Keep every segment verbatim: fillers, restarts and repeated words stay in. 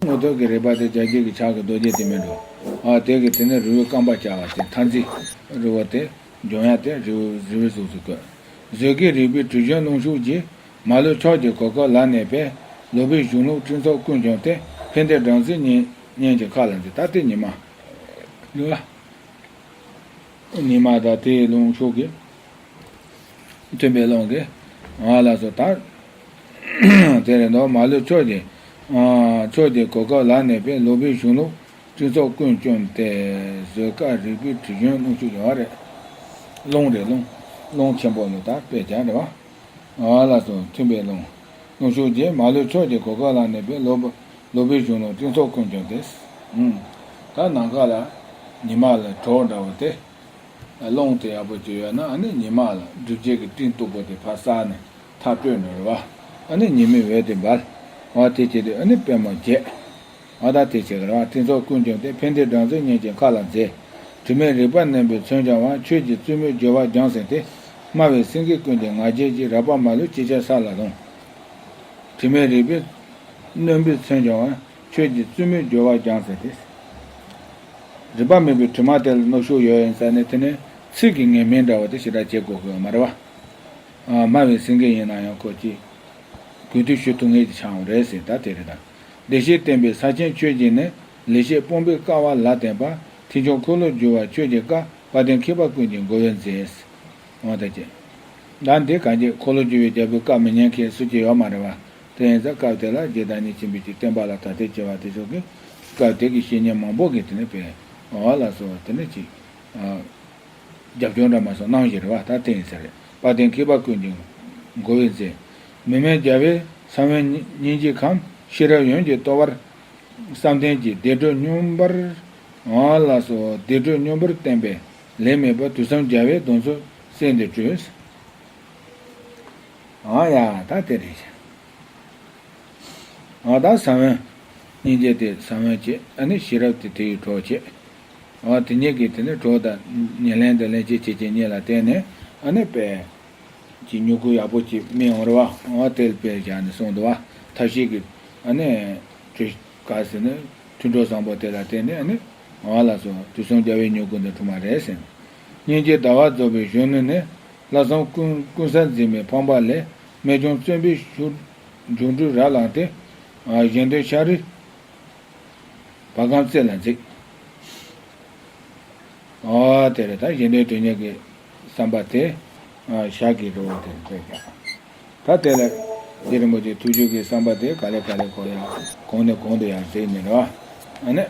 མངོན་རྟོགས་ཀྱི་རིག་པ་དེ་བྱ་རྒྱུད་ཀྱི་ཕྱག་གི་རྡོ་རྗེ་དེ་མིན་འགྲོ། ཨ་དེ་གི་དེ་ནི་རི་བོའི་རྐང་པ་བཅའ་བ་དེ་མཐར་འཛིན་རི་བོ་དེ་འཇོམས་ཡ་དེ་རི་བོ་རི་བོའི་གཟུགས་སུ་བཀོད། བཟོད་དཀའི་རིག་པའི་དྲི་བཞོན་རླུང་ཤུགས་ཀྱིས། མ་ལུས་ཕྱོགས་ཀྱི་གོ་སྐབས་ལ་གནས་པས། ལོག་པའི་གཞུང་ལུགས་སྤྲིན་ཚོགས་ཀུན་བསྐྱངས་ཏེ། ཕན་བདེའི་སྦྲང་རྩི་སྙིང་སྙིང་གི་མཁའ་ལ་འཛེགས། ད་དེ་ཉི་མ། ཡོད། ཉི་མ་དང་དེའི་རླུང་ཤུགས་ཀྱིས། མཐུན་པའི་རླུང་གིས། ང་ལ་སོགས་དག་དེ་རེད་དོ། མ་ལུས་ཕྱོགས་ཀྱི། ཨ་ཕྱོགས་ཀྱི་གོ་སྐབས་ལ་གནས་པས། ལོག་པའི་གཞུང་ལུགས་སྤྲིན་ཚོགས་ཀུན་བསྐྱངས་ཏེ། བཟོད་དཀའ་རིག་པའི་དྲི་བཞོན་རླུང་ཤུགས་ཀྱིས། རེད། རླུང་རེད་རླུང་། རླུང་ཆེན་པོ་ལ་ད་དཔེ་བྱས་རེད་བ། ཨ་ལ་སོགས་མཐུན་པའི་རླུང་། རླུང་ཤུགས་ཀྱིས། མ་ལུས་ཕྱོགས་ཀྱི་གོ་སྐབས་ལ་གནས་པས། ལོག་པ་ལོག་པའི་གཞུང་ལུགས་སྤྲིན་ཚོགས་ཀུན་བསྐྱངས་ཏེ། ཨུམ། ད་ནམ་མཁའ་ལ་ཉི་མ་ལ་གྲོགས་འདྲ་བོ་དེ། རླུང་དེ་ཡག་པོ་ཅིག་ཡོད་ན་ཨ་ནི་ཉི་མ་ལ་སྒྲིབ་བྱེད་ཀྱི་སྤྲིན་སྟུག་པོ་དེ་ཕར་བསལ་ནས་ཐག་གཅོད་ནི་རེད་བ། ཨ་ནི་ཉི་མའི་འོད་དེ་འབར། འོ་དེ་བྱེད་དུས་ཨ་ནི་པད་མོ་རྒྱས། འོ་ད་དེ་བྱེད་ཀྱི་རེད་བ། སྤྲིན་ཚོགས་ཀུན་བསྐྱངས་ཏེ། ཕན་བདེའི་སྦྲང་རྩི་སྙིང་གི་མཁའ་ལ་འཛེགས། དྲི་མེད་རིག་པ་རྣོན་པོས་མཚོན་བྱ་བ། ཆོས་ཀྱི་བཙུན་མོས་སྦྱོར་བ་སྦྱངས་ཟིན་ཏེ། སྨྲ་བའི་སེང་གེ་ཀུན་གྱི་ང་རྒྱལ་གྱིས། རལ་པ་མ་ལུས་ཅི་བྱ་ས་ལ་ལྷུང་། དྲི་མེད་རིག་པའི་རྣོན་པོས་མཚོན་བྱ་བ། ཆོས་ཀྱི་བཙུན་མོས་སྦྱོར་བ་སྦྱངས་ཟིན་ཏེ། རིག་པ་མེད་པའི་དྲི་མ་དེ་ལ་གནོན་ཤུགས་ཡོད་ཡིན་ཟེར་ནས་དེ་ནས་ཚིག་གི་ངན་སྨྲས་འདྲ་བ་དེ་ཞེ་དྲག་བྱེད་དགོས་ཀྱི་ཡོད་མ་རེད་བ། ཨ་སྨྲ་བའི་སེང་གེ་ཡིན་ན་ཡང་ཁོ་ཅིག་གུས་འདུད་ཞུ་ཐུབ་མཁན་ཅིག་ཆགས་འོང་རེད་ཟེར། ད་དེ་རེད་ད། བདེ་གཤེགས་བསྟན་པའི་ས་ཆེན་ཆོས་ཀྱི་གནས། ལེགས་བཤད་སྤོང་པའི་ཀ་བ་ལ་བརྟེན་པ། མཐིང་ཆུང་འཁོར་ལོས་སྒྱུར་བ་ཆོས་ཀྱི་བཀའ། དཔལ་ལྡན་མཁས་པ་ཀུན་གྱི་མགོ་བོས་འཛིན། འོ་ད་ཅེ། ད་འདི་གང་ཅི་འཁོར་ལོས་སྒྱུར་བའི་རྒྱལ་པོའི་བཀའ་མི་ཉན་མཁན་སུ་ཅིག་ཡོད་མ་རེད་བ། དེ་ཡིན་ཙང་སྐབས་དེ་ལ་རྗེ་བདག་ཉིད་ཆེན་པོས་ཀྱི་བསྟན་པ་ལ་དར་ཐེར་བྱེད་པ་དེ་ཚོ་གི་སྐབས་དེ་གི་བཤེས་གཉེན་མང་པོ་གིས་དེ་ནས་པས། འོ་ལགས་སོ། དེ་ནས་ཅིག་རྒྱབ་སྐྱོར་འདྲ་མ་སོང་གནང་བཞིན་རེད་བ། ད་དེ་ཡིན་ས་རེད། དཔལ་ལྡན་མཁས་པ་ཀུན་གྱི་མགོ་བོས་འཛིན། མི་དམན་རྒྱལ་བའི་ས་བོན་སྙིང་རྗེའི་ཁམས། ཤེས་རབ་ཡོན་གྱི་ལྟོ་བར་བསམ་གཏན་གྱི་བདེ་དྲོད་སྙོམས་པར། འོ་ལགས་སོ། བདེ་དྲོད་སྙོམས་པར་བསྟན་པས་ལས་མེད་པ། དུས་གསུམ་རྒྱལ་བའི་གདུང་འཚོབ་སེམས་འདི་སྤྲུལ། འོ་ཡ་ད་དེ་རེད། འོ་ད་ས་བོན་སྙིང་རྗེ་དེ་ས་བོན་བྱེད། ཨ་ནི་ཤེས་རབ་དེ་དེ་ཡི་གྲོགས་བྱེད། འོ་དེ་གཉིས་ཀྱི་དེ་ནི་གྲོགས་དང་ཉེར་ལེན་དང་ལྷན་ཅིག་བྱེད་ཀྱི་གཉིས་ལ་བརྟེན་ནས་ཨ་ནི་དཔེ། ཀྱི་མྱུ་གུ་ཡག་པོ་ཅིག་སྨིན་འོང་རེད་བ། འོ་དེ་ལ་དཔེ་བཞག་ནས་གསུངས་འདུག་བ། ཐབས་ཤེས་ཀྱི་ཨ་ནི་དྲི་ག་ཟེར་ནས་དུད་འགྲོ་བཟང་པོ་དེ་ལ་བརྟེན་ནས་ཨ་ནི་འོ་ལགས་སོ། དུས་གསུམ་རྒྱལ་བའི་མྱུ་གུ་འདི་འཁྲུངས་པ་རེད་ཟེར། སྙིང་རྗེའི་ཟླ་བ་རྫོགས་པའི་གཞོན་ནུ་ནི། ལྷག་བསམ་ཀུན་ཀུན་གསལ་འཛིན་མའི་ཕོངས་པ་ལས། རྨད་བྱུང་བརྩོན་པའི་ཤུགས་འབྱུང་འགྲོས་རབ་ལངས་ཏེ། གཞན་དོན་ཤ་རུས་བག་འཁུམས་རྩེ་ལ་འཛེགས། ཨོ་དེ་རེད། ད་གཞན་དོན་དོན་གཉེར་གྱི་བསམ་པ་དེ་ཞག་གི་རི་བོ་དེ་འདྲ་ཀྱང་། ད་དེ་ལ་རྗེ་རིན་པོ་ཆེའི་ཐུགས་རྒྱུད་ཀྱི་བསམ་པ་དེ་ག་ལེ་ག་ལེ་གོ་ཡང་གོང་ནས་གོང་དུ་ཡང་འཛིན་ནས་རེད་བ། ཨ་ནི་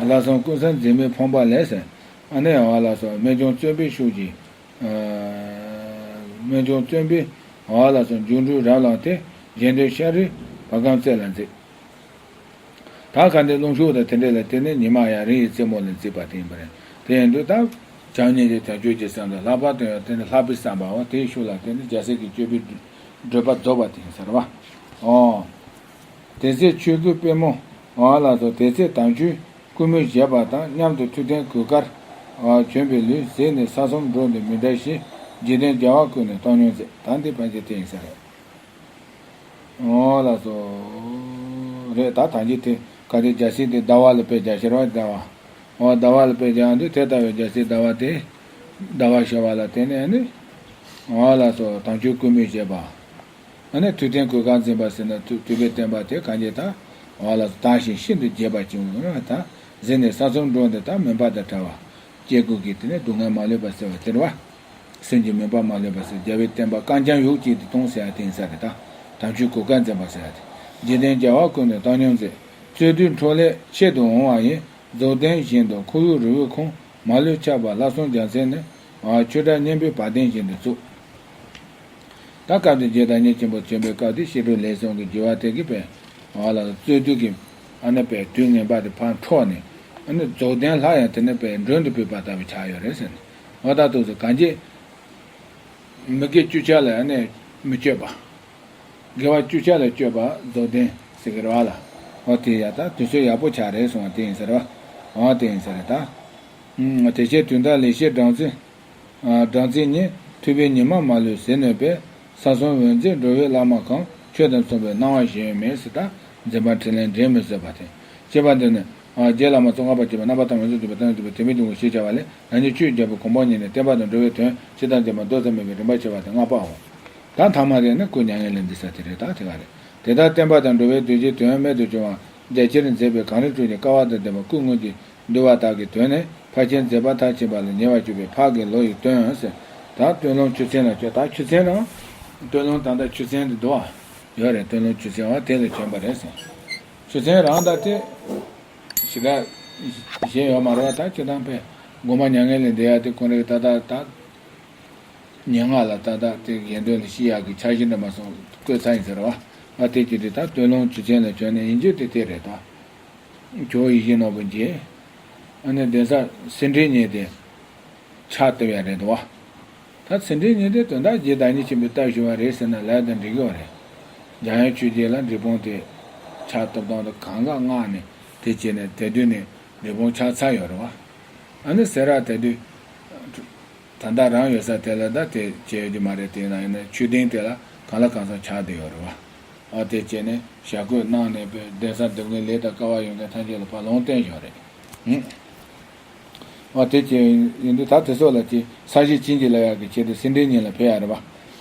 ལྷག་བསམ་ཀུན་གསལ་འཛིན་མའི་ཕོངས་པ་ལས་ཟེར། ཨ་ནི་ཡང་བ་ལ་སོགས་རྨད་བྱུང་བརྩོན་པའི་ཤུགས་ཀྱིས། རྨད་བྱུང་བརྩོན་པའི་བ་ལ་སོགས་འབྱུང་འགྲོས་རབ་ལངས་ཏེ་གཞན་དོན་ཤ་རུས་བག་འཁུམས་རྩེ་ལ་འཛེགས། ད་ག་འདི་རླུང་ཤུགས་དང་དེ་འདྲ་ལ་བརྟེན་ནས་ཉི་མ་ཡང་རི་ཡི་རྩེ་མོ་ལ་འཛེགས་པ་དེ་ཡིན་པ་རེད། དེ་ཡིན་དུས་ད་བྱམས་སྙིང་རྗེ་དལ་འབྱོར་གྱི་སེམས་དང་ལྷག་པར་དུ་ཡང་དེ་ནི་ལྷག་པའི་བསམ་པའོ། དེའི་ཤུགས་ལ་བརྟེན་ནས་རྒྱལ་སྲས་ཀྱི་སྤྱོད་པའི་བགྲོད་པ་རྫོགས་པ་དེ་ཡིན་ཟེར་བ། ཨོ། དེ་ཚེ་ཆོས་སྐུའི་པད་མོ། ཨོ་ལགས་སོ། དེ་ཚེ་དམ་ཆོས་ཀུ་མུད་བཞད་པ་དང་མཉམ་དུ་ཐུབ་བསྟན་གོས་དཀར་བྱོན་པའི་ལུས་གཟིགས་ནས་ས་གསུམ་འགྲོ་འདི་མི་འདྲ་ཞིང་། འཇིག་རྟེན་རྒྱལ་བ་ཀུན་ནས་བཏང་སྙོམས་མཛད། ད་འདི་ཕན་ཆད་དེ་ཡིན་ས་རེད། འོ་ལགས་སོ། རེད། ད་ཐང་ཅིག་དེ་ག་རེ་རྒྱལ་སྲས་དེ་ཟླ་བ་ལ་དཔེ་རྒྱག་ཤེས་རོགས་ཟླ་བ། འོ་ཟླ་བ་ལ་དཔེ་རྒྱག་འདུག་དེ་ལྟ་བུའི་རྒྱལ་སྲས་ཟླ་བ་དེ། ཟླ་བ་ཤར་བ་ལ་བརྟེན་ནས་ནི། འོ་ལགས་སོ། དམ་ཆོས་ཀུ་མུད་བཞད་པ། ཨ་ནི་ཐུབ་བསྟན་གོས་དཀར་འཛིན་པ་ཟེར་ན་ཐུབ་ཐུབ་པའི་བསྟན་པ་དེ་གང་ཅི་ད། འོ་ལགས་སོ། དར་ཞིང་ཤིན་ཏུ་རྒྱས་པ་བྱུང་བ་ད། གཟིགས་ནས་ས་གསུམ་འགྲོ་འདི་དག་མུན་པ་དང་བྲལ་བ། སྐྱེ་དགུ་གི་དེ་ནི་སྡུག་བསྔལ་མ་ལུས་པ་སེལ་བ་དེ་རེད་བ། སེམས་ཀྱི་མུན་པ་མ་ལུས་པ་སེལ། རྒྱལ་བའི་བསྟན་པ་རྐང་འགྱམ་ཡུག་གཅིག་ཏུ་གཏོང་ཟེར་ཡ་དེ་ཡིན་ས་རེད་ད། དམ་ཆོས་གོས་དཀར་འཛིན་པ་ཟེར་ཡ་དེ། འཇིག་རྟེན་རྒྱལ་བ་ཀུན་ནས་བཏང་སྙོམས་མཛད། རྩོད་དུས་འཕྲོ་ལས་ཆེད་དུ་འོང་བ་ཡིན། རྫོགས་ལྡན་བཞིན་དུ་ཁོར་ཡུག་རི་བོའི་ཁོངས། མ་ལུས་ཁྱབ་པ་ལྷག་བསམ་རྒྱལ་མཚན་ནི། ཆོས་གྲྭ་གཉན་པོའི་བ་དན་བཞིན་དུ་བཙུགས། ད་སྐབས་དེ་རྗེ་བདག་ཉིད་ཆེན་པོ་བྱོན་པའི་སྐབས་དེ་ཕྱི་དྲོ་ལས་གསུམ་གྱི་རྒྱུ་བ་དེ་གི་པས། ཨ་ལ་རྩོད་དུས་ཀྱི་ཨ་ནི་པས་དུས་ངན་པ་དེ་ཕར་འཕྲོག་ནས། ཨ་ནི་རྫོགས་ལྡན་ལྷ་ཡང་དེ་ནི་པས་མགྲོན་དུ་ཕེབས་པ་ལྟ་བུ་ཆགས་ཡོད་རེད་ཟེར་ནས། འོ་ད་དུས་སུ་གང་ཅི། མི་དགེ་བཅུ་ཆ་ལ་ཨ་ནི་མི་སྤྱོད་པ། དགེ་བ་བཅུ་ཆ་ལ་སྤྱོད་པ་རྫོགས་ལྡན་ཟེར་གི་རེད་བ་ལ། འོ་དེ་ཡ་ད་དུས་ཚོད་ཡག་པོ་ཆགས་རེད་གསུངས་པ་དེ་ཡིན་ཟེར་བ། འོ་དེ་ཡིན་ཟེར་རེད་ད། ཨུམ། དེ་ཕྱིར་དུས་མཐའ་ལེགས་བཤད་སྦྲང་རྩི། སྦྲང་རྩི་ཉིད་ཐུབ་པས་ཉི་མ་མ་ལུས་གཟིགས་ནུས་པས། ས་གསུམ་འོད་མཛད་འགྲོ་བའི་བླ་མ་གང་། ཆོས་དང་མཚུངས་པའི་སྣང་བ་གཞན་ཡང་མེད་ཟེར་ད། འཛིན་པ་འཕྲིན་ལས་འདྲེན་མི་བཟོད་པ་སྟེ། ཅེས་པ་འདི་ནི། རྗེ་བླ་མ་ཙོང་ཁ་པ་ཞེས་པ་རྣམ་པར་ཐར་པ་ཡོངས་སུ་རྫོགས་པའི་གཏན་ལ་ཕབ་པའི་དེ་མིན་གྱི་ངོ་ཞེས་བྱ་བ་ལས། རང་ཉིད་ཆོས་ཀྱི་རྒྱལ་པོ་གོ་འཕང་བརྙེས་ནས་བསྟན་པ་དང་འགྲོ་བའི་དོན་ཇི་ལྟར་འཛིན་པ་ལྡོག་ས་མེད་པའི་རིམ་པ་བྱེད་པ་སྟེ་ལྔ་པའོ། ད་ཐ་མ་དེ་ནི་སྐུ་མྱ་ངན་ལས་འདས་ས་དེ་རེད། ད་དེ་ག་རེད། དེ་ལྟར་བསྟན་པ་དང་འགྲོ་བའི་དོན་གྱི་དོན་རྨད་དུ་བྱུང་བ་རྒྱ་ཆེར་མཛད་པའི་གངས་རི་ཁྲོད་ཀྱི་ཀ་བ་དང་ལྡན་པ་སྐུ་དངོས་ཀྱིས་འདུལ་བ་དག་གི་དོན་ནི་ཕར་ཕྱིན་མཛད་པ་མཐར་ཕྱིན་པ་ལ་ཉེ་བར་གྱུར་པའི་ཕག་གི་ལོ་ཡི་སྟོན་ཟེར། ད་སྟོད་ལུང་ཆུ་ཚན་ལ་བྱོན། ད་ཆུ་ཚན་རང་། སྟོད་ལུང་ད་ལྟ་ཆུ་ཚན་དུ་འདུག་ཨ། ཡོད་རེད། སྟོད་ལུང་ཆུ་ཚན་བ་དེ་ལ་བྱོན་པ་རེད་ཟེར། ཆུ་ཚན་རང་ད་དེ་ཞེ་དྲག་གཞན་ཡོད་མ་རེད་བ། ད་སྤྱིར་བཏང་པས་དགོངས་པ་མྱ་ངན་ལས་འདས་ཡ་དེ་ཁོང་རེ་ད་ད་ད་ཉེ་སྔ་ལ་ད་ད་དེ་དགེ་འདུན་ལ་ཤི་ཡག་གི་འཆར་གཞི་འདྲ་མ་སོང་བཀོད་ཚར་ཡིན་ཟེར་བ། ཨ་དེ་ཅི་སྟེ་ད་སྟོད་ལུང་ཆུ་ཚན་ལ་བྱོན་ནས་ཡིན་རྒྱུ་དེ་དེ་རེད་ད། ཇོ་བོ་ཡིད་བཞིན་ནོར་བུ་མཇལ། ཨ་ནི་གདན་ས་སེ་འབྲས་གཉིས་དེ་ཕྱག་བཏབ་ཡ་རེད་དོ། ད་སེ་འབྲས་གཉིས་དེ་དོན་དག་རྗེ་བདག་ཉིད་ཆེན་པོས་བཏབ་བཞག་པ་རེད་ཟེར་ན་ལབ་དང་འགྲིག་གི་རེད། འཇམ་དབྱངས་ཆོས་རྗེ་ལ་འབྲས་སྤུངས་དེ་ཕྱག་བཏབ་སྟངས་དེ་གང་ག་མངགས་ནས་དེ་བྱས་ནས་དེ་དུས་ནས་འབྲས་སྤུངས་ཕྱག་ཚར་ཡོད་རེད་བ། ཨ་ནི་སེ་ར་དེ་དུས། ད་ལྟ་རང་ཡོད་ས་དེ་ལ་ད་དེ་བྱས་ཡོད་ཀྱི་མ་རེད། དེ་ཡིན་ན་ཡིན་ན་ཆོས་སྡིངས་དེ་ལ་གང་ལ་གང་འཚམ་ཆགས་བསྡད་ཡོད་རེད་བ། ཨ་དེ་བྱས་ནས་ཞྭ་གོས་གནང་ནས་པའི་གདན་ས་འདེབས་མཁན་ལས་དང་ཀ་བ་ཡོང་མཁན་ཐམས་ཅད་ལ་ཕར་ལུང་བསྟན་བཞག་རེད། ཧུམ། ཨ་དེ་བྱས་ཡིན་དུས་ད་དེ་ཚོ་ལ་ཅི་ས་གཞི་བྱིན་གྱིས་བརླབས་ཡག་གི་ཆེད་དུ་སེ་འབྲས་གཉིས་ལ་ཕེབས་ཡག་རེད་བ།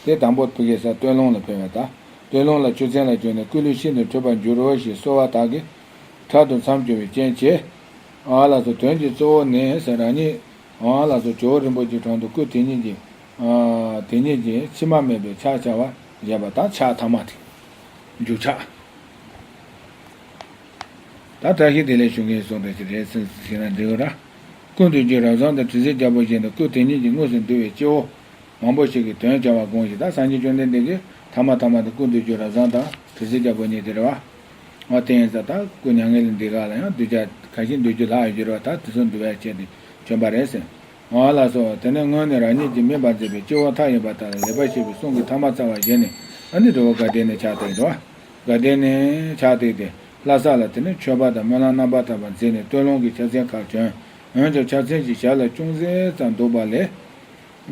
དེ་དང་པོ་ཕ་གི་ས་སྟོད་ལུང་ལ་ཕེབས་པ་ད། སྟོད་ལུང་ལ་ཆུ་ཚན་ལ་བྱོན་ནས་སྐུ་ལུས་ཤིན་ཏུ་ཁྲོས་པར་འགྱུར་རོ་ཞེས་གསོལ་བ་དག་གིས་དྲག་ཏུ་མཚམས་སྦྱོར་བའི་རྐྱེན་བྱས། ཨ་ལགས་སོ། དོན་གྱི་གཙོ་བོ་ནི་ཟེར་རང་ཉིད། ཨ་ལགས་སོ། ཇོ་བོ་རིན་པོ་ཆེའི་དྲུང་དུ་སྐུ་དེ་ཉིད་ཀྱི། ཨ་དེ་ཉིད་ཀྱི་མཆི་མ་མེད་པའི་ཕྱག་བྱ་བ་བཞེས་པ་དང་ཕྱག་ཐ་མ་དེ། མཇུག་ཕྱག་ད་བཀྲ་ཤིས་བདེ་ལེགས་ཞུ་མཁན་སོགས་འདྲ་ཞིག་རེད་ཟེར་ཟེར་ན་འགྲིག་གི་ར། སྐུ་འདུས་རྒྱུད་རབ་བཟང་དང་དྲི་ཟའི་རྒྱལ་པོ་བཞིན་དུ་སྐུ་དེ་ཉིད་ཀྱི་དངོས་སུ་འདུལ་བའི་སྐྱེ་བོ་མང་པོ་ཞིག་གི་དོན་བྱ་བ་དགོངས་ཤིང་། ད་སངས་རྒྱས་བཅོམ་ལྡན་འདས་ཀྱིས་ཐ་མ་ཐ་མ་དེ་སྐུ་འདུས་རྒྱུད་རབ་བཟང་དང་དྲི་ཟའི་རྒྱལ་པོ་གཉིས་དེ་རེད་བ། འོ་དེ་ཡིན་ཙང་ད་སྐུ་མྱ་ངན་ལས་འདས་སྐབས་ལ་ཡང་གདུལ་བྱ་ཁ་ཤས་འདུལ་རྒྱུ་ལྷག་ཡོད་རེད་བ། ད་དེ་ཚོ་འདུལ་བའི་ཆེད་དུ་བྱོན་པ་རེད་ཟེར། འོ་ལགས་སོ། དེ་ནས་སྔོན་ནས་རང་ཉིད་ཀྱིས་སྨིན་པར་མཛད་པའི་སྐྱེ་བོ་མཐའ་ཡས་པ་དག་ལ་ལེགས་པར་བཤད་པའི་གསུང་གི་ཐ་མ་སྩལ་བ་བཞེས་ནས། ཨ་ནི་རི་བོ་དགའ་ལྡན་ནས་ཕྱག་བཏེག་འགྲོ། དགའ་ལྡན་ནས་ཕྱག་བཏེག་སྟེ་ལྷ་ས་ལ་དེ་ནས་མཆོད་པ་དང་སྨོན་ལམ་རྣམ་པར་དག་པ་མཛད་ནས་སྟོད་ལུང་གི་ཕྱག་མཚན་ཁག་བྱོན། འོན་ཀྱང་ཕྱག་མཚན་གྱི་ཞལ་ལ་ཅུང་ཟད་ཙམ་འདུག་པ་ལས།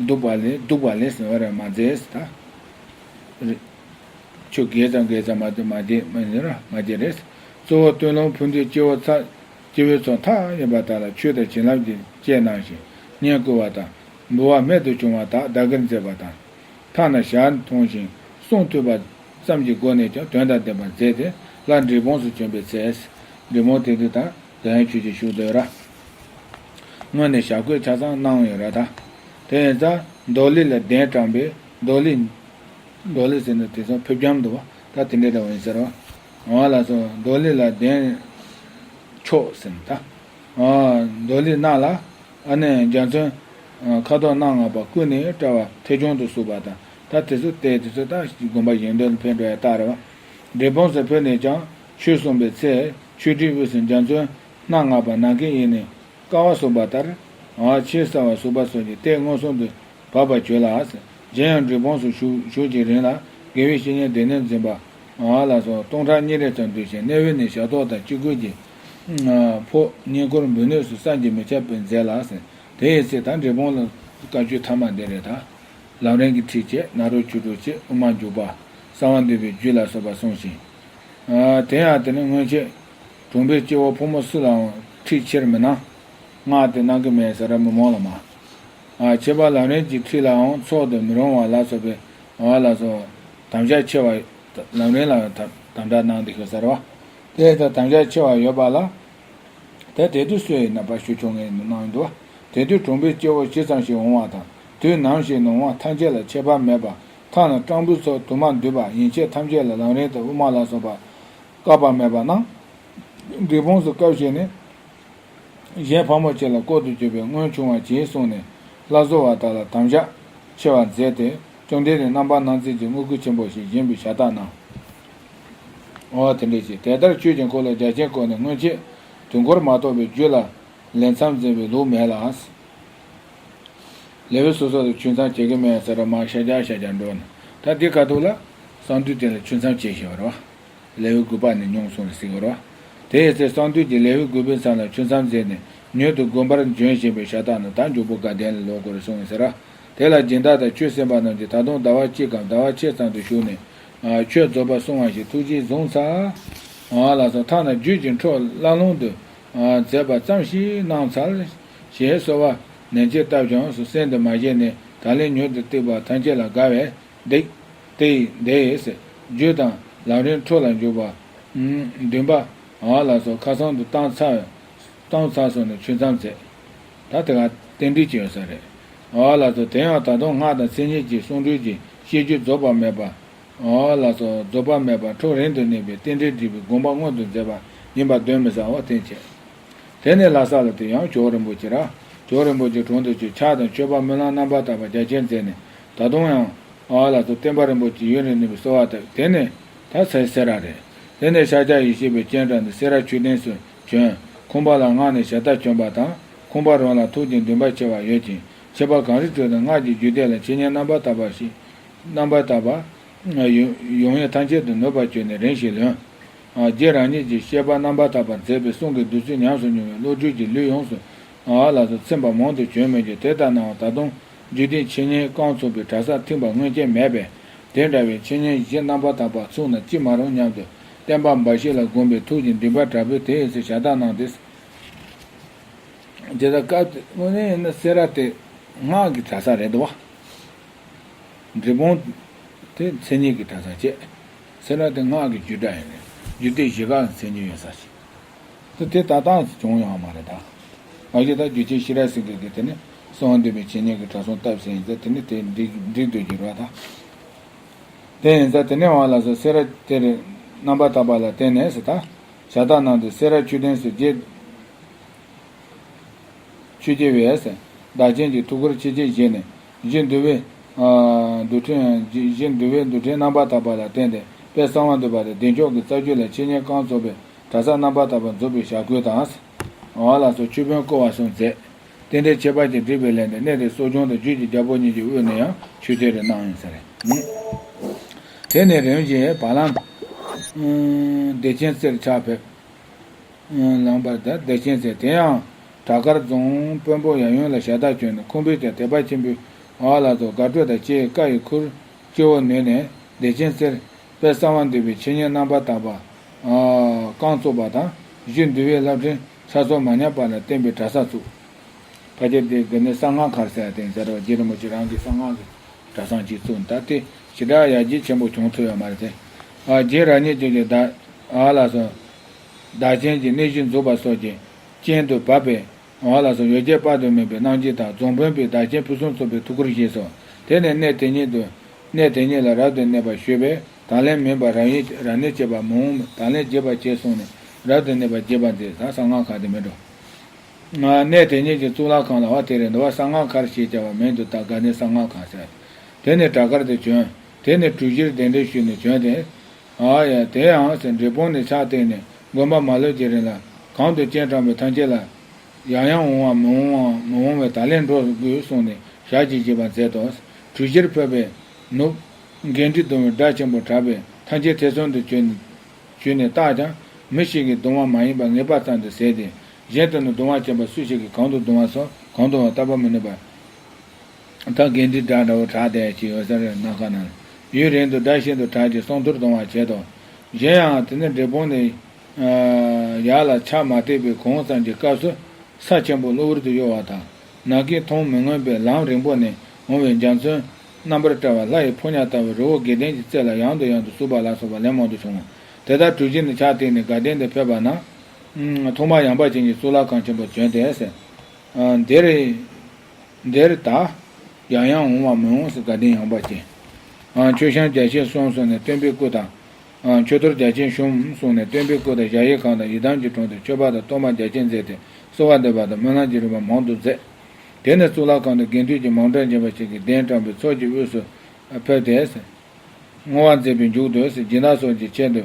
འདུག་པ་ལས་འདུག་པ་ལས་ཟེར་བ་རེད་མ་མཛད་ད། ཆུ་རྒྱས་ཙམ་རྒྱས་ཙམ་མ་དེ་མ་རྒྱས་མ་ཡིན་ར་མ་རྒྱས་རེད། གཙོ་བོ་སྟོད་ལུང་ཕུ་མདོའི་སྐྱེ་བོ་ཚ། སྐྱེ་བོའི་ཚོགས་མཐའ་ཡས་པ་དག་ལ་ཆོས་དང་བྱིན་རླབས་ཀྱི་སྤྱན་གནང་ཞིང་བསྙེན་བཀུར་བ་དང་། འབུལ་བ་རྨད་དུ་བྱུང་བ་དག་བདག་གིར་མཛད་པ་དང་། ཐ་ན་ཞལ་མཐོང་ཞིང་གསུང་ཐོས་པ་ཙམ་གྱི་སྒོ་ནས་ཀྱང་དོན་དང་ལྡན་པར་མཛད་དེ་སླར་འབྲས་སྤུངས་སུ་བྱོན་པའི་ཚེ། འབྲས་སྤུངས་དེ་དུས་ད་འཇམ་དབྱངས་ཆོས་ཀྱི་བཞུགས་སྡོད་ར། སྔོན་ནས་ཞྭ་གོས་ཆ་ཚང་གནང་ཡོད་ར་ད། དེ་ཡིན་ཙང་མདོ་ལི་ལ་གདན་དྲངས་པས་མདོ་ལི། མདོ་ལི་ཟེར་ན་དེ་ཚོ་ཕེབས་རྒྱམ་འདུག་བ། ད་དེ་འདྲའི་འདྲ་བ་ཡིན་ཟེར་བ། འོ་ལགས་སོ། མདོ་ལི་ལ་གདན་ཕྱོགས་ཟེར་ན་ད། འོ་མདོ་ལི་ནང་ལ་ཨ་ནི་འཇའ་ཚོན་ཁ་དོག་སྣ་ལྔ་པ་ཀུན་ནས་བཀྲ་བ་ཐེ་ཆུང་དུ་བསུ་བ་དང་། ད་དེ་ཚོ་བལྟས་དེ་ཚོ་ད་དགོན་པ་གཞན་དོན་ལ་ཕེབས་འགྲོ་ཡ་རྟགས་རེད་བ། འབྲས་སྤུངས་སུ་ཕེབས་ནས་ཀྱང་ཆོས་གསུངས་པའི་ཚེ་ཆོས་ཁྲིའི་དབུས་སུ་འཇའ་ཚོན་སྣ་ལྔ་པ་ནམ་མཁའི་དབྱིངས་ནས། ཀ་བ་བསུབས་པ་ལྟར། ཨ་ཕྱི་གསལ་བ་བསུབས་པ་སོགས་ཀྱི་ལྟས་མངོན་སུམ་དུ་བབས་པ་བརྗོད་ལ། གཞན་ཡང་འབྲས་སྤུངས་སུ་བཞུགས་བཞུགས་ཀྱི་རིང་ལ་དགེ་བའི་བཤེས་གཉེན་སྡེ་སྣོད་འཛིན་པ། ཨ་ལགས་སོ། སྟོང་ཕྲག་གཉིས་རེ་ཙམ་འདུས་ཤིང་གནས་བོད་ནས་ཞབས་ཏོག་དང་སྤྱི་སྒོས་ཀྱི་ཕོགས་བསྙེན་བཀུར་འབུལ་ནོས་སུ་བསམ་གྱིས་མི་ཁྱབ་པ་མཛད་ལ། དེའི་ཚེ་ད་འབྲས་སྤུངས་ལ་བཀའ་ཆོས་ཐ་མ་འདི་རེད་ད། ལམ་རིམ་གྱི་ཁྲིད་བཅས་ནཱ་རོ་ཆོས་དྲུག་བཅས་དབུ་མ་འཇུག་པ། གསང་བ་འདུས་པའི་རྒྱུད་ལ་སོགས་པ་གསུངས་ཤིང་། ཨ་དེ་ཡང་དེ་ནི་སྔོན་ཆད་གྲོང་པའི་སྐྱེ་བོ་ཕོ་མོ་སུ་ལའང་ཁྲིད་ཁྱེར་མི་གནང་། མངགས་ཏེ་གནང་གི་མེད་ཟེར་ར་མི་མང་ལ་མ། ཨ་ཁྱད་པར་ལམ་རིམ་གྱི་ཁྲིད་ལའང་འཚོགས་ཏུ་མི་རུང་བ་ལ་སོགས་པའི་ཨ་ལ་སོགས་དམ་བཅའ་ཆེ་བ། ལམ་རིམ་ལ་དམ་དམ་བཅའ་གནང་སྟེ་ཤོག་ཟེར་བ། དེ་ལྟར་དམ་བཅའ་ཆེ་བ་ཡོད་པ་ལ། དེ་དེ་དུས་སུ་ཡིན་ན་པ་ཞུ་ཆོག་ངེས་གནང་འདུག་དེ་དུས་གྲོང་པའི་སྐྱེ་བོ་ཇི་ཙམ་ཞིག་འོང་བ་དང་དུས་ནམ་ཞིག་ནང་བ་ཐམས་ཅད་ལ་ཁྱད་པར་མེད་པ། ཐ་ན་སྤྲང་པོའི་ཚོགས་དུ་མ་འདུས་པ་ཡན་ཆད་ཐམས་ཅད་ལ་ལམ་རིམ་དང་དབུ་མ་ལ་སོགས་པ་བཀག་པ་མེད་པ་གནང་། འབྲས་སྤུངས་སུ་སྐབས་ཤིག་ནས་གཞན་ཕག་མོ་ཆེ་ལ་ལྐོག་ཏུ་གྱུར་པའི་སྔོན་བྱུང་བ་གྱིས་གསུངས་ནས་ལྷ་བཟོ་བ་དག་ལ་དམ་བཅའ་ཆེ་བར་མཛད་དེ། བཅོམ་ལྡན་འདས་རྣམ་པར་སྣང་མཛད་ཀྱི་དངོས་སྐུ་ཆེན་པོ་ཞིག་བཞེངས་པའི་ཞལ་ཏ་གནང་། འོ་དེ་འདྲ་ཞིག་དེ་ལྟར་ཆོས་ཀྱི་འཁོར་ལོ་རྒྱ་ཆེན་བསྐོར་ནས་སྔོན་ཆད་དུས་འཁོར་མ་གཏོགས་པའི་རྒྱུད་ལ་ལས་མཚམས་འཛིན་པའི་ལུགས་མེད་ལ། ལེའུ་སོ་སོ་ལ་ཆོས་མཚམས་བྱེད་ཀྱི་མེད་ཟེར་ར་མ་ཤ་རྒྱག་ཤ་རྒྱག་འགྲོ་ནས། ད་འདི་ཁ་ཐུག་ལ་གསང་འདུས་དེ་ལ་ཆོས་མཚམས་བྱེད་བཞིན་པ་རེད་བ། ལེའུ་དགུ་པ་ནས་མྱོང་སོང་ཟེར་གྱི་རེད་བ། དེའི་ཚེ་གསང་འདུས་ཀྱི་ལེའུ་དགུ་པའི་མཚམས་ལ་ཆོས་མཚམས་མཛད་ནས་མྱུར་དུ་དགོན་པར་འབྱོན་བཞིན་པའི་ཞལ་ཏ་ན་ད་འཇུག་པོ་དགའ་ལྡན་ལ་ལོག་དགོས་རེད་གསུངས་ཡིན་ཟེར་ར། དེ་ལ་སྦྱིན་བདག་དང་ཆོས་གསན་པ་རྣམས་ཀྱིས་ད་དུང་ཟླ་བ་གཅིག་གམ་ཟླ་བ་ཕྱེད་ཙམ་དུ་བཞུགས་ནས། ཆོས་རྫོགས་པར་གསུང་བ་ཞིག་ཐུགས་རྗེས་བཟུང་ཚར། ཨ་ལགས་སོ། ཐ་ན་རྒྱུད་ཀྱི་འཕྲོ་བརླག་ལུང་དུ་ཨ་མཛད་པ་ཙམ་ཞིག་གནང་ཚར། ཞེས་གསོལ་བ་ནན་གྱིས་བཏབ་ཀྱང་སུ་གསན་དུ་མ་བཞེས་ནས། ད་ལན་མྱུར་དུ་བཏུས་པ་ཐམས་ཅད་ལ་དགའ་བས་འདི་དེ་ཡི་འདི་ཡི་རྒྱུད་དང་ལམ་རིམ་འཕྲོ་ལ་འཇུག་པ་བདུན་པ་ཨ་ལགས་སོ་ཁ་སང་དུ་བཏང་ཚར། བཏང་ཚར་སོང་ནས་ཆུད་མཚམས་མཛད། ད་དེ་ག་རྟེན་འབྲེལ་གྱི་ཡོད་ས་རེད། ཨ་ལགས་སོ། དེ་ཡང་ད་དུང་སྔགས་དང་མཚན་ཉིད་ཀྱི་གསུང་སྒྲོས་ཀྱི་བཤད་རྒྱུད་རྫོགས་པ་མེད་པ། ཨ་ལགས་སོ། རྫོགས་པ་མེད་པ་འཕྲོ་རིང་དུ་གནས་པའི་རྟེན་འབྲེལ་སྒྲིག་པའི་དགོངས་པ་མངོན་དུ་མཛད་པ་ཡིན་པ་གདོན་མི་ཟ་བ་བསྟན་བྱས། དེ་ནས་ལྷ་ས་ལ་དེ་ཡང་ཇོ་བོ་རིན་པོ་ཆེ་ར། ཇོ་བོ་རིན་པོ་ཆེ་དྲུང་དུ་བཅུག་ཕྱག་དང་མཆོད་པ་སྨོན་ལམ་རྣམ་པར་དག་པ་རྒྱ་ཆེར་མཛད་ནས། ད་དུང་ཡང་ཨ་ལགས་སོ། བསྟན་པ་རིན་པོ་ཆེ་ཡུན་རིང་གནས་པའི་གསོལ་བ་བཏབ། དེ་ནས་ད་སེ་སེ་ར་རེད། དེ་ནས་ཤཱཀྱ་ཡེ་ཤེས་པའི་སྤྱན་དྲངས་ཏེ་སེ་ར་མཆོད་རྟེན་སུ་བྱོན། ཁང་པ་ལ་སྔགས་ནས་ཞལ་ཏ་བྱོན་པ་དང་། ཁང་པ་རང་ལ་ཐུགས་ཀྱི་འདུན་པ་ཆེ་བ་ཡོད་ཅིང་། ཆད་པ་གང་རིགས་འཕྲོས་ཏེ་སྔགས་ཀྱི་རྒྱུད་སྡེ་ལ་འཆད་ཉན་རྣམ་པར་དག་པ་ཞིག་རྣམ་པར་དག་པ་ཡོང་ཡོང་ཡུལ་ཐམས་ཅད་དུ་ནུས་པར་གྱུར་ནས་རིམ་བཞིན་ལོན། རྗེ་རང་ཉིད་ཀྱིས་བཤད་པ་རྣམ་པར་དག་པར་མཛད་པའི་གསུང་གི་བདུད་རྩི་ཉམས་སུ་མྱོང་བའི་བློ་གྲོས་ཀྱི་ལུས་ཡོངས་སུ་ཨ་ལགས་སུ་ཚིམ་པ་མང་དུ་བྱོན་མོད་ཀྱང་། དེ་ལྟར་སྣང་བ་ད་དུང་རྒྱུད་སྡེ་འཆད་ཉན་རྐང་ཚུགས་པའི་གྲྭ་སར་ཐིམ་པ་སྔོན་ཆད་མེད་པས། དེ་འདྲ་བའི་འཆད་ཉན་གཞི་རྣམ་པར་དག་པ་ཚུགས་ན་ཅི་མ་རུང་སྙམ་དུ་བསྟན་པ་འབའ་ཞིག་ལ་དགོངས་པའི་ཐུགས་ཀྱི་འདུན་པ་དྲག་པོས་དེའི་ཚེ་ཞལ་ཏ་གནང་སྟེ། དེ་ལྟར་སྐབས་དེ་དངོས་གནས་ཡིན་ན་སེ་ར་དེ་སྔགས་ཀྱི་གྲྭ་ས་རེད་འདུག་བ། འབྲས་སྤུངས་དེ་མཚན་ཉིད་ཀྱི་གྲྭ་ས་བྱས། སེ་ར་དེ་སྔགས་ཀྱི་རྒྱུད་གྲྭ་ཡིན་ནས་རྒྱུད་སྡེ་བཞི་ཀ་ལ་མཚན་ཉིད་ཡོད་ས་ཞིག་དེ་དེ་ད་ལྟ་བྱུང་ཡོད་མ་རེད་ད། མ་གཞི་ད་རྒྱུད་ཆེན་ཤེས་རབ་སེང་གེ་གིས་དེ་ནི་གསང་བ་འདུས་པའི་འཆད་ཉན་གྱི་གྲྭ་ཚང་བཏབ་ཟིན་ཡིན་ཙང་། དེ་ནི་དེ་འགྲིག་འགྲིག་འདོད་ཀྱི་རེད་བ་ད། དེ་ཡིན་ཙང་དེ་ནས་ཨ་ལགས་སོ། སེ་ར་དེར་རྣམ་པར་དག་པ་ལ་བརྟེན་ནས་ཟེར་ད། ཞལ་ཏ་གནང་སྟེ་སེ་ར་མཆོད་རྟེན་སུ་རྗེ་ཆོས་རྒྱལ་བས་བདག་ཆེན་གྱི་ཐུགས་ཁུར་ཆེ་ཆེར་བཞེས་ནས། གཞི་འདུལ་བའི་ཨ་འདུལ་ཁྲིམས། གཞི་འདུལ་བའི་འདུལ་ཁྲིམས་རྣམ་པར་དག་པ་ལ་བརྟེན་ཏེ་དཔལ་གསང་བ་འདུས་པ་དང་བདེ་མཆོག་གི་རྩ་རྒྱུད་ལ་འཆད་ཉན་རྐང་ཚུགས་པའི་གྲྭ་ས་རྣམ་པར་དག་པ་འཛུགས་པའི་ཞལ་བཀོད་དང་། ཨ་ལགས་སོ། མཆོད་དཔོན་བསྐོ་བ་སོགས་མཛད། རྟེན་འབྲེལ་ཁྱད་པར་གྱིས་བསྒྲིགས་པའི་ལས་འདི་གནས་དེར་གསོ་སྦྱོང་དང་རྒྱུད་ཀྱི་རྒྱལ་པོ་གཉིས་ཀྱི་དབུས་ནས་ཡང་ཆོས་སྡེ་རེ་གནང་ཡོད་ས་རེད། དེ་ནས་རིམ་བཞིན་བར་ལམ་བདེ་ཆེན་རྩེར་ཕྱག་ཕེབས། ལངས་པར་ད་བདེ་ཆེན་རྩེ། དེ་ཡང་བྲག་དཀར་རྫོང་དཔོན་པོ་ཡབ་ཡུམ་ལ་ཞལ་ཏ་བྱོན་ནས། ཁང་པའི་སྟེང་དད་པ་ཆེན་པོས་ཨ་ལགས་སོ་དགའ་སྤྲོ་དང་བཅས་བཀའ་ཡི་ཁུར་སྤྱི་བོར་ནོན་ནས། བདེ་ཆེན་རྩེར་དཔལ་གསང་བ་འདུས་པའི་འཆད་ཉན་རྣམ་པར་དག་པ་རྐང་བཙུགས་པ་དང་། གཞི་འདུལ་བའི་བསླབ་ཁྲིམས་ཆ་ཚང་མ་ཉམས་པ་ལ་བརྟེན་པའི་གྲྭ་ས་བཙུགས། ཕལ་ཆེར་དེ་དགེ་འདུན་གསང་སྔགས་མཁར་ཟེར་ཡ་དེ་ཡིན་ས་རེད་བ། རྗེ་རིན་པོ་ཆེ་རང་གི་གསང་སྔགས་ཀྱི་གྲྭ་ཚང་གཅིག་བཙུགས། ད་དེ་ཞེ་དྲག་ཡར་རྒྱས་ཆེན་པོ་བྱུང་ཐུབ་ཡོད་མ་རེད་དེ། ཨ་རྗེ་རང་ཉིད་ཀྱིས་ཀྱི་བདག་ཨ་ལགས་སོ། བདག་ཆེན་གྱི་གནས་གཞི་འཛུགས་པ་སོགས་ཀྱི་རྐྱེན་དུ་བབས་པས། ཨ་ལགས་སོ། ཡོ་བྱད་དཔག་ཏུ་མེད་པའི་གནང་སྦྱིན་དང་རྫོང་དཔོན་པས་བདག་ཆེན་ཕུན་སུམ་ཚོགས་པའི་ཐུགས་ཁུར་བཞེས་སོ། དེ་ནས་གནས་དེ་ཉིད་དུ་གནས་དེ་ཉིད་ལ་རབ་ཏུ་གནས་པར་ཞུས་པས། ད་ལན་མིན་པར་རབ་ཡིན་རབ་གནས་བྱེད་པ་མི་འོང་། ད་ལན་བགྱིས་པར་བྱེད་གསུངས་ནས། རབ་ཏུ་གནས་པར་བགྱིས་པ་མཛད། ད་གསང་སྔགས་མཁར་དེ་མིན་འགྲོ། གནས་དེ་ཉིད་ཀྱི་གཙུག་ལག་ཁང་ལ་བ་དེ་རེད་འདུག་བ། གསང་སྔགས་མཁར་ཞེས་བྱ་བ་མིང་དུ་བཏགས། དགའ་ལྡན་གསང་སྔགས་ཁང་ཟེར། དེ་ནས་བྲག་དཀར་དུ་བྱོན། དེ་ནས་གྲུ་བཞིར་གདན་འདྲེན་ཞུས་ནས་བྱོན་ཏེ། ཨ་ཡ། དེ་ཡང་ཟེར། འབྲས་སྤུངས་ནས་ཕྱག་བཏེགས་ནས་དགོན་པ་མ་ལུས་ཀྱི་རིང་ལ་གང་དུ་སྤྱན་དྲངས་པའི་ཐམས་ཅད་ལ་ཡང་ཡང་འོང་བ་མི་འོང་བ་མི་འོང་བས་ད་ལན་འགྲོ་དགོས་གསུངས་ནས་ཞལ་གྱིས་བཞེས་པ་མཛད་དོ། གྲུ་བཞིར་ཕེབས་པའི་ནུབ་འགན་འཁྲི་སྡོམ་པའི་སྒྲ་ཆེན་པོ་གྲགས་པས་ཐམས་ཅད་ཐེ་ཚོམ་དུ་གྱུར་ནས། གྱུར་ནས་བརྟགས་ཀྱང་མི་ཞིག་གིས་གདུང་བ་མ་ཡིན་པ་ངེས་པ་ཙམ་དུ་ཟད་དེ། གཞན་དུ་ནི་གདུང་བ་ཅན་པ་སུ་ཞིག་གིས་གང་དུ་གདུང་བ་སོགས་གང་དུའང་བརྟག་པ་མི་ནུས་པར། ད་འགན་འཁྲི་སྒྲ་འདྲ་བོ་གྲགས་བསྡད་ཀྱི་ཡོད་ས་རེད། ནམ་མཁའ་ན་ཡུན་རིང་དུ་སྒྲ་ཤིན་ཏུ་གྲགས་ཀྱིས་གསང་ཐུར་གདུང་བར་བྱེད་དོ། གཞན་ཡང་དེ་ནས་འབྲས་སྤུངས་ནས་ཡར་ལ་ཕྱག་མ་བཏེགས་པའི་གོང་ཙམ་གྱི་སྐབས་སུ་ས་ཆེན་པོ་གློ་བུར་དུ་གཡོ་བ་དང་། ནམ་མཁས་མཐོང་མི་མངོན་པའི་ལམ་རིང་པོ་ནས་འོང་བའི་འཇའ་ཚོན་རྣམ་པར་བཀྲ་བ་ལྷ་ཡི་ཕོ་ཉ་ལྟ་བུའི་རི་བོ་དགེ་ལྡན་གྱི་རྩེ་ལ་ཡང་དང་ཡང་དུ་ཟུག་པ་ལ་སོགས་པ་ལན་མང་དུ་བྱུང་། དེ་ལྟར་གྲུ་བཞི་ནས་ཕྱག་བཏེགས་ནས་དགའ་ལྡན་དུ་ཕེབས་པ་ན། ཐོག་མར་ཡངས་པ་ཅན་གྱི་གཙུག་ལག་ཁང་ཆེན་པོར་བྱོན་ཏེ་ཟེར། འདིར་འདིར་ད་ཡང་ཡང་འོང་བ་མི་འོང་ཟེར། དགའ་ལྡན་ཡངས་པ་ཅན། མཆོད་བཤམས་རྒྱ་ཆེན་གསུམ་གསུངས་ནས་སྟོན་པའི་སྐུ་དང་། མཆོད་གཏོར་རྒྱ་ཆེན་གསུམ་གསུངས་ནས་སྟོན་པའི་སྐུ་དང་། གཞལ་ཡས་ཁང་དང་ཡི་དམ་གྱི་དྲུང་དུ་མཆོད་པ་དང་གཏོར་མ་རྒྱ་ཆེན་མཛད་དེ་གསོལ་བ་འདེབས་པ་དང་སྨོན་ལམ་གྱི་རིམ་པ་མང་དུ་མཛད། དེ་ནས་གཙུག་ལག་ཁང་དུ་དགེ་འདུན་གྱི་མང་གྲགས་ཅན་པ་ཞིག་གིས་གདན་དྲངས་པའི་ཚོགས་ཀྱི་དབུས་སུ་ཕེབས་ཏེ། བསྔོ་བ་མཛད་པའི་མཇུག་ཏུ་སྦྱིན་བདག་སོགས་ཀྱི་ཆེད་དུ།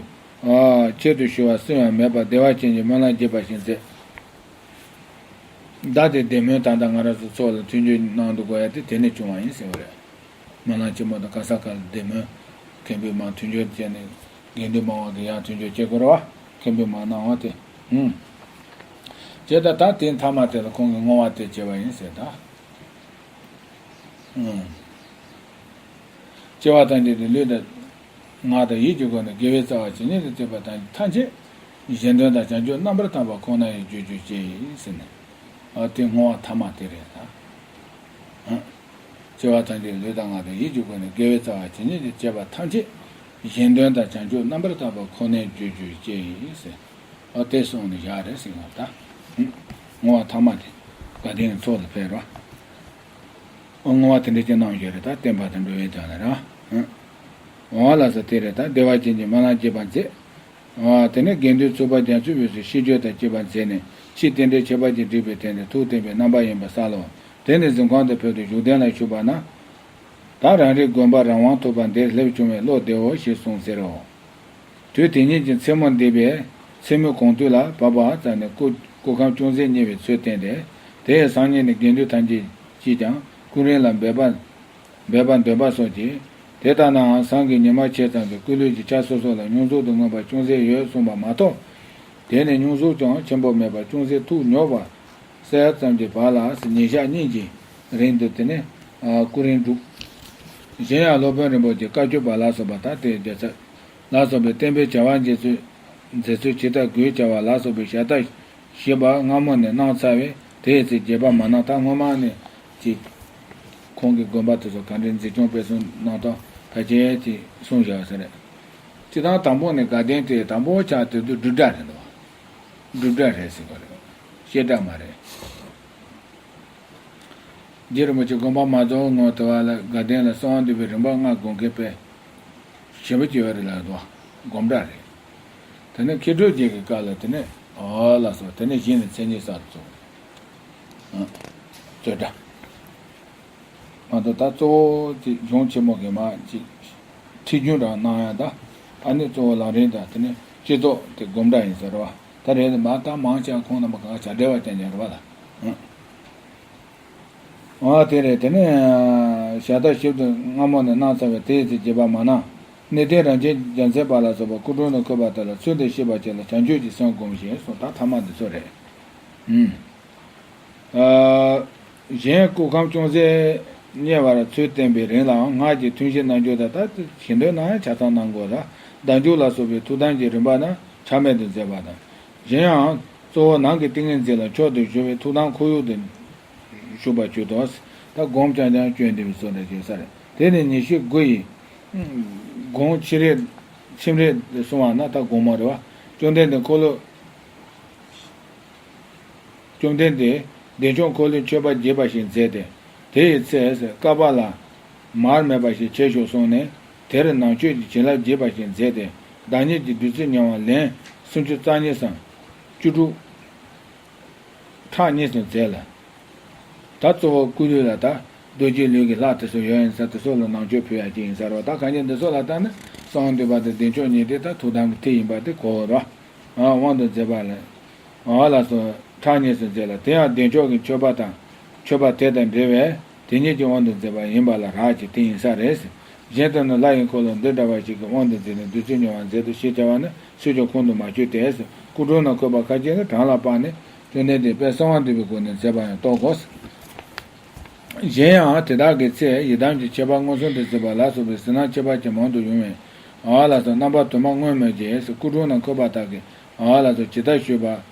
ཆེད་དུ་ཞུ་བ་སུ་ཡང་མེད་པར་བདེ་བ་ཅན་གྱི་སྨོན་ལམ་རྒྱས་པ་ཞིག་མཛད། ད་དེ་བདེ་སྨོན་ད་ལྟ་ང་རང་ཚོ་ཚོགས་ལ་མཐུན་འགྱུར་གནང་འདུག་དགོས་ཡ་དེ་དེ་ནས་བྱུང་བ་ཡིན་ཟེར་བ་རེད། སྨོན་ལམ་ཆེན་མོ་དང་ག་ས་ག་ལ་བདེ་སྨོན། མཁན་པོས་མར་མཐུན་འགྱུར་བྱས་ནས་དགེ་འདུན་མང་བ་གིས་ཡང་མཐུན་འགྱུར་བྱེད་དགོས་རེད་བ། མཁན་པོས་མར་གནང་བ་དེ། ཧུམ། བྱས་ད་ད་དེ་མཐའ་མ་དེ་ལ་ཁོང་གིས་བསྔོ་བ་དེ་བྱས་པ་ཡིན་ཟེར་ད། ཨང་། སྐྱེ་བ་དང་འདས་པའི་ལུས་དང་ངག་དང་ཡིད་ཀྱི་སྒོ་ནས་དགེ་བའི་རྩ་བ་ཇི་སྙེད་དུ་བསགས་པ་དང་ཐམས་ཅད་ གཞན་དོན་དང་བྱང་ཆུབ་རྣམ་པར་དག་པ་ཁོ་ན་ཡི་རྒྱུར་གྱུར་ཅིག་ཟེར་ནས། ཨ་དེ་བསྔོ་བ་ཐ་མ་དེ་རེད་ད། ཨ། སྐྱེ་བ་ཐམས་ཅད་ལུས་དང་ངག་དང་ཡིད་ཀྱི་སྒོ་ནས་དགེ་བའི་རྩ་བ་ཇི་སྙེད་ཅིག་བྱས་པ་ཐམས་ཅད་གཞན་དོན་དང་བྱང་ཆུབ་རྣམ་པར་དག་པ་ཁོ་ནའི་རྒྱུར་གྱུར་ཅིག་ཟེར། ཨ་དེ་གསུངས་ནས་བཞག་རེད་ཟེར་བ་ད། བསྔོ་བ་ཐ་མ་དེ་དགའ་ལྡན་གྱི་ཚོགས་ལ་ཕེབས་རོགས། བསྔོ་བ་དེ་འདྲ་ཅིག་གནང་ཡོད་རེད་ད། བསྟན་པ་དང་འགྲོ་བའི་དོན་ལ་རེད་བ། འོ་ལགས་སོ། དེ་རེད་ད། བདེ་བ་ཅན་གྱི་སྨོན་ལམ་རྒྱས་པར་མཛད། ཨ་དེ་ནས་དགེ་འདུན་ཚོགས་པ་རྒྱ་མཚོའི་དབུས་སུ་ཤིས་བརྗོད་དང་བཅས་པ་མཛད་ནས་ཕྱིས་རྟེན་འབྲེལ་ཁྱད་པར་ཅན་བསྒྲིགས་པའི་ཐད་ནས་ཐུགས་བརྟན་པའི་རྣམ་པ་ཡིན་པར་གསལ་ལོ། དེ་ནས་གཟིམ་ཁང་དུ་ཕེབས་ཏེ་བཞུགས་གདན་ལ་བཞུགས་པ་ན། ད་རང་རེའི་དགོན་པ་རང་དབང་ཐོབ་པ་འདིར་སླེབས་བྱུང་བས་བློ་བདེའོ་ཞེས་གསུངས་ཟེར་རོ། དུས་དེ་ཉིད་ཀྱི་མཚན་མོ་འདས་པའི་མཚན་མོའི་གུང་དུས་ལ་བབ་པ་ཙམ་ནས་སྐུ་སྐུ་ཁམས་ཅུང་ཟད་བསྙིལ་བའི་ཚུལ་བསྟན་ཏེ། དེའི་སང་ཉིན་ནས་དགེ་འདུན་ཐམས་ཅད་ཀྱིས་ཀྱང་སྐུ་རིམ་ལ་འབད་པ་འབད་པར་འདོད་པ་སོགས་ཀྱིས། དེ་ལྟ་ནའང་སང་གི་ཉི་མ་ཕྱེད་ཙམ་གྱི་སྐུ་ལུས་ཀྱི་ཆ་སོ་སོ་ལ་སྙུང་གསོས་དུ་མངོན་པ་ཅུང་ཟད་ཡོད་གསུངས་པ་མ་གཏོགས། དེ་ནས་སྙུང་གསོས་ཀྱང་ཆེན་པོ་མེད་པར་ཅུང་ཟད་ཐུག་ཉོག་པ་གསལ་ཙམ་གྱི་བར་ལ་ཉིན་ཞག་གཉིས་ཀྱི་རིང་དུ་དེ་ནས་སྐུ་རིམ་བསྒྲུབས། གཞན་ཡང་སློབ་དཔོན་རིན་པོ་ཆེ་བཀའ་ཆོས་པ་ལ་སོགས་པ་དང་དེའི་རྒྱལ་ཚབ་ལ་སོགས་པས་བསྟན་པའི་བྱ་བ་མཛད་ཚུལ་མཛད་ཚུལ་ཇི་ལྟར་དགོས་བྱ་བ་ལ་སོགས་པའི་ཞལ་ཏ་ཞིབ་པ་སྔ་མོ་ནས་གནང་ཚར་བས། དེའི་ཚེ་རྒྱས་པར་མ་གནང་། ད་སྔོན་མ་ནས་ཀྱི་ཁོང་གི་དགོན་པ་དེ་ཚོ་ག་འདྲའི་འཛིན་སྐྱོང་སྤེལ་གསུམ་གནང་སྟངས་ཕལ་ཆེར་ཅིག་གསུངས་བཞག་ས་རེད། སྤྱིར་བཏང་དང་པོ་ནས་དགའ་ལྡན་དེ་དང་པོ་ཆགས་དེ་དུས་སྒྲུབ་གྲྭ་རེད་འདུག་སྒྲུབ་གྲྭ་རེད་ཟེར་གི་རེད། བཤད་གྲྭ་མ་རེད། རྗེ་རིན་པོ་ཆེ་དགོངས་པ་མ་རྫོགས་སྔོན་དུ་བ་ལ་དགའ་ལྡན་ལ་གསང་བ་འདུས་པའི་རིམ་པ་ལྔ་དགོངས་མཁན་དཔེ་ཞེ་པོ་ཅིག་ཡོད་རེད་ལབ་འདུག་སྒོམ་གྲྭ་རེད། དེ་ནས་མཁས་གྲུབ་རྗེ་གི་སྐབས་ལ་དེ་ནས་ཨོ་ལགས་སོ། དེ་ནས་གཞི་ནས་མཚན་ཉིད་གསར་དུ་བཙུགས། རྩོད་གྲྭ། མ་གཏོགས་ད་གཙོ་བོ་དེ་གཞུང་ཆེན་མོ་གི་མ་ཅིག་ཁྲིད་རྒྱུན་རང་གནང་ཡ་ད། ཨ་ནི་གཙོ་བོ་ལམ་རིམ་དང་དེ་ནས་སྤྱི་ཚོགས་དེ་སྒོམ་གྲྭ་ཡིན་ཟེར་བ། ད་རེད་མ་ད་མང་ཆེ་ཁོང་རྣམ་པ་གང་ག་བྱ་བྲལ་བ་ཅན་ཡོད་རེད་བ་ད། ཨ་དེ་རེད། དེ་ནས་ཞལ་ཏ་ཞིབ་ཏུ་སྔ་མོ་ནས་གནང་ཚར་བས་དེའི་ཚེ་རྒྱས་པར་མ་གནང་། གནས་བརྟན་རང་བྱན་རྒྱལ་མཚན་པ་ལ་སོགས་པ་སྐུ་དྲུང་དུ་འཁོད་པ་དག་ལ་ཚུལ་འདི་ཤེས་པར་བྱས་ལ་བྱང་ཆུབ་ཀྱི་སེམས་བསྒོམ་ཞེས་གསུངས། ད་ཐ་མ་འདི་ཚོ་རེད། ཨུམ། ཨ། གཞན་སྐུ་ཁམས་ཅུང་ཟད་བསྙིལ་བར་ཚུལ་བསྟན་པའི་རིང་ལའང་སྔགས་ཀྱི་ཐུན་བཞི་གནང་རྒྱུ་དང་། ད་ཞེ་འདོད་ན་ཡང་ཆ་ཚང་གནང་དགོས་ལ། བཟླས་བརྗོད་ལ་སོགས་པའི་ཐུགས་དམ་གྱི་རིམ་པ་རྣམས་ཆ་མེད་དུ་མཛད་པ་དང་། གཞན་ཡང་གཙོ་བོ་ནང་གི་ཏིང་ངེ་འཛིན་ལ་མཆོག་ཏུ་གྱུར་པའི་ཐུགས་དམ་ཁོར་ཡུག་ཏུ་བཞུགས་པར་གྱུར་ཏོ། ད་སྒོམ་རྐྱང་རྐྱང་སྐྱོན་འདེབས་སོགས་ལ་བྱེད་ས་རེད། དེ་ནས་ཉི་ཤུ་དགུ་ཡི་དགོངས་ཕྱི་རེ་ཁྱིམ་རེ་དུ་སོང་བ་ན་ད་དགོངས་མ་རེད་བ། བཅོམ་ལྡན་འདས་འཁོར་ལོ། བཅོམ་ལྡན་འདས་བདེ་མཆོག་འཁོར་ལོའི་མཆོད་པ་རྒྱས་པ་ཞིག་མཛད་དེ། དེ་ཡི་ཚེ་བསྐལ་པ་ལ་མར་མེ་འབར་བ་ཞིག་བྱེད་ཤོག་གསུངས་ནས། དེར་ནང་མཆོད་ཀྱི་བྱིན་རླབས་རྒྱས་པ་ཞིག་མཛད་དེ། བདག་ཉིད་ཀྱི་བདུད་རྩི་མྱང་བ་ལན་སུམ་ཅུ་རྩ་གཉིས་སམ། བཅུ་དྲུག་ཕྲག་གཉིས་སུ་མཛད་ལ། ད་གཙོ་བོ་སྐུ་ལུས་ལ་ད་རྡོ་རྗེ་ལུས་ཀྱི་ལྷ་དེ་ཚོ་ཡོད་ཡིན་ས་དེ་ཚོ་ལ་ནང་མཆོད་ཕུལ་ཡ་ཅིག་ཡིན་ས་རེད་བ། ད་གང་ཅི་འདི་ཚོ་ལ་ལྟ་ན་གསང་བ་འདུས་པ་དང་བདེ་མཆོག་གཉིས་དེ་ད་ཐུགས་དམ་གྱི་ཐིག་ཡིན་པ་དེ་གོ་རོ། ཨ་དབང་དུ་མཛད་པ་ལ། ཨ་ལགས་སོ། ཕྲག་གཉིས་སུ་མཛད་ལ། དེ་ཡང་བདེ་མཆོག་གི་མཆོད་པ་དང་། མཆོད་པ་དེ་དང་འབྲེལ་བའི་དེ་ཉིད་ཀྱི་དབང་དུ་མཛད་པ་ཡིན་པ་ལ་རག་ཅིང་དེ་ཡིན་ས་རེད། གཞན་དུ་ནི་ལྷ་ཡི་འཁོར་ལོ་འདི་འདྲ་བ་ཞིག་གི་དབང་དུ་མཛད་ནས་བདུད་རྩི་མྱང་བ་མཛད་དོ་ཞེས་བྱ་བ་ནི་སུས་ཀྱང་ཁོང་དུ་མ་ཆུད་དེ། སྐུ་དྲུང་ན་འཁོད་པ་ཁ་ཅིག་ནི་བྲམ་ལ་སྤར་ནས་བཅོམ་ལྡན་འདས་དཔལ་གསང་བ་འདུས་པའི་སྒོ་ནས་མཛད་པ་ཡང་རྟོགས་གོ། གཞན་ཡང་དེ་དག་གི་ཚེ་ཡི་དམ་གྱི་ཁྱད་པར་མངོན་སུམ་དུ་གཟིགས་པ་ལ་སོགས་པའི་གཟིགས་སྣང་ཁྱད་པར་ཅན་མང་དུ་ཡོང་བས། ཨ་ལགས་སོ། རྣམ་པ་དུ་མ་མངོན་མོད་ཀྱི་སྐུ་དྲུང་ན་འཁོད་པ་དག་གིས་ཨ་ལགས་སོ་ཇི་ལྟར་ཞུས་པ་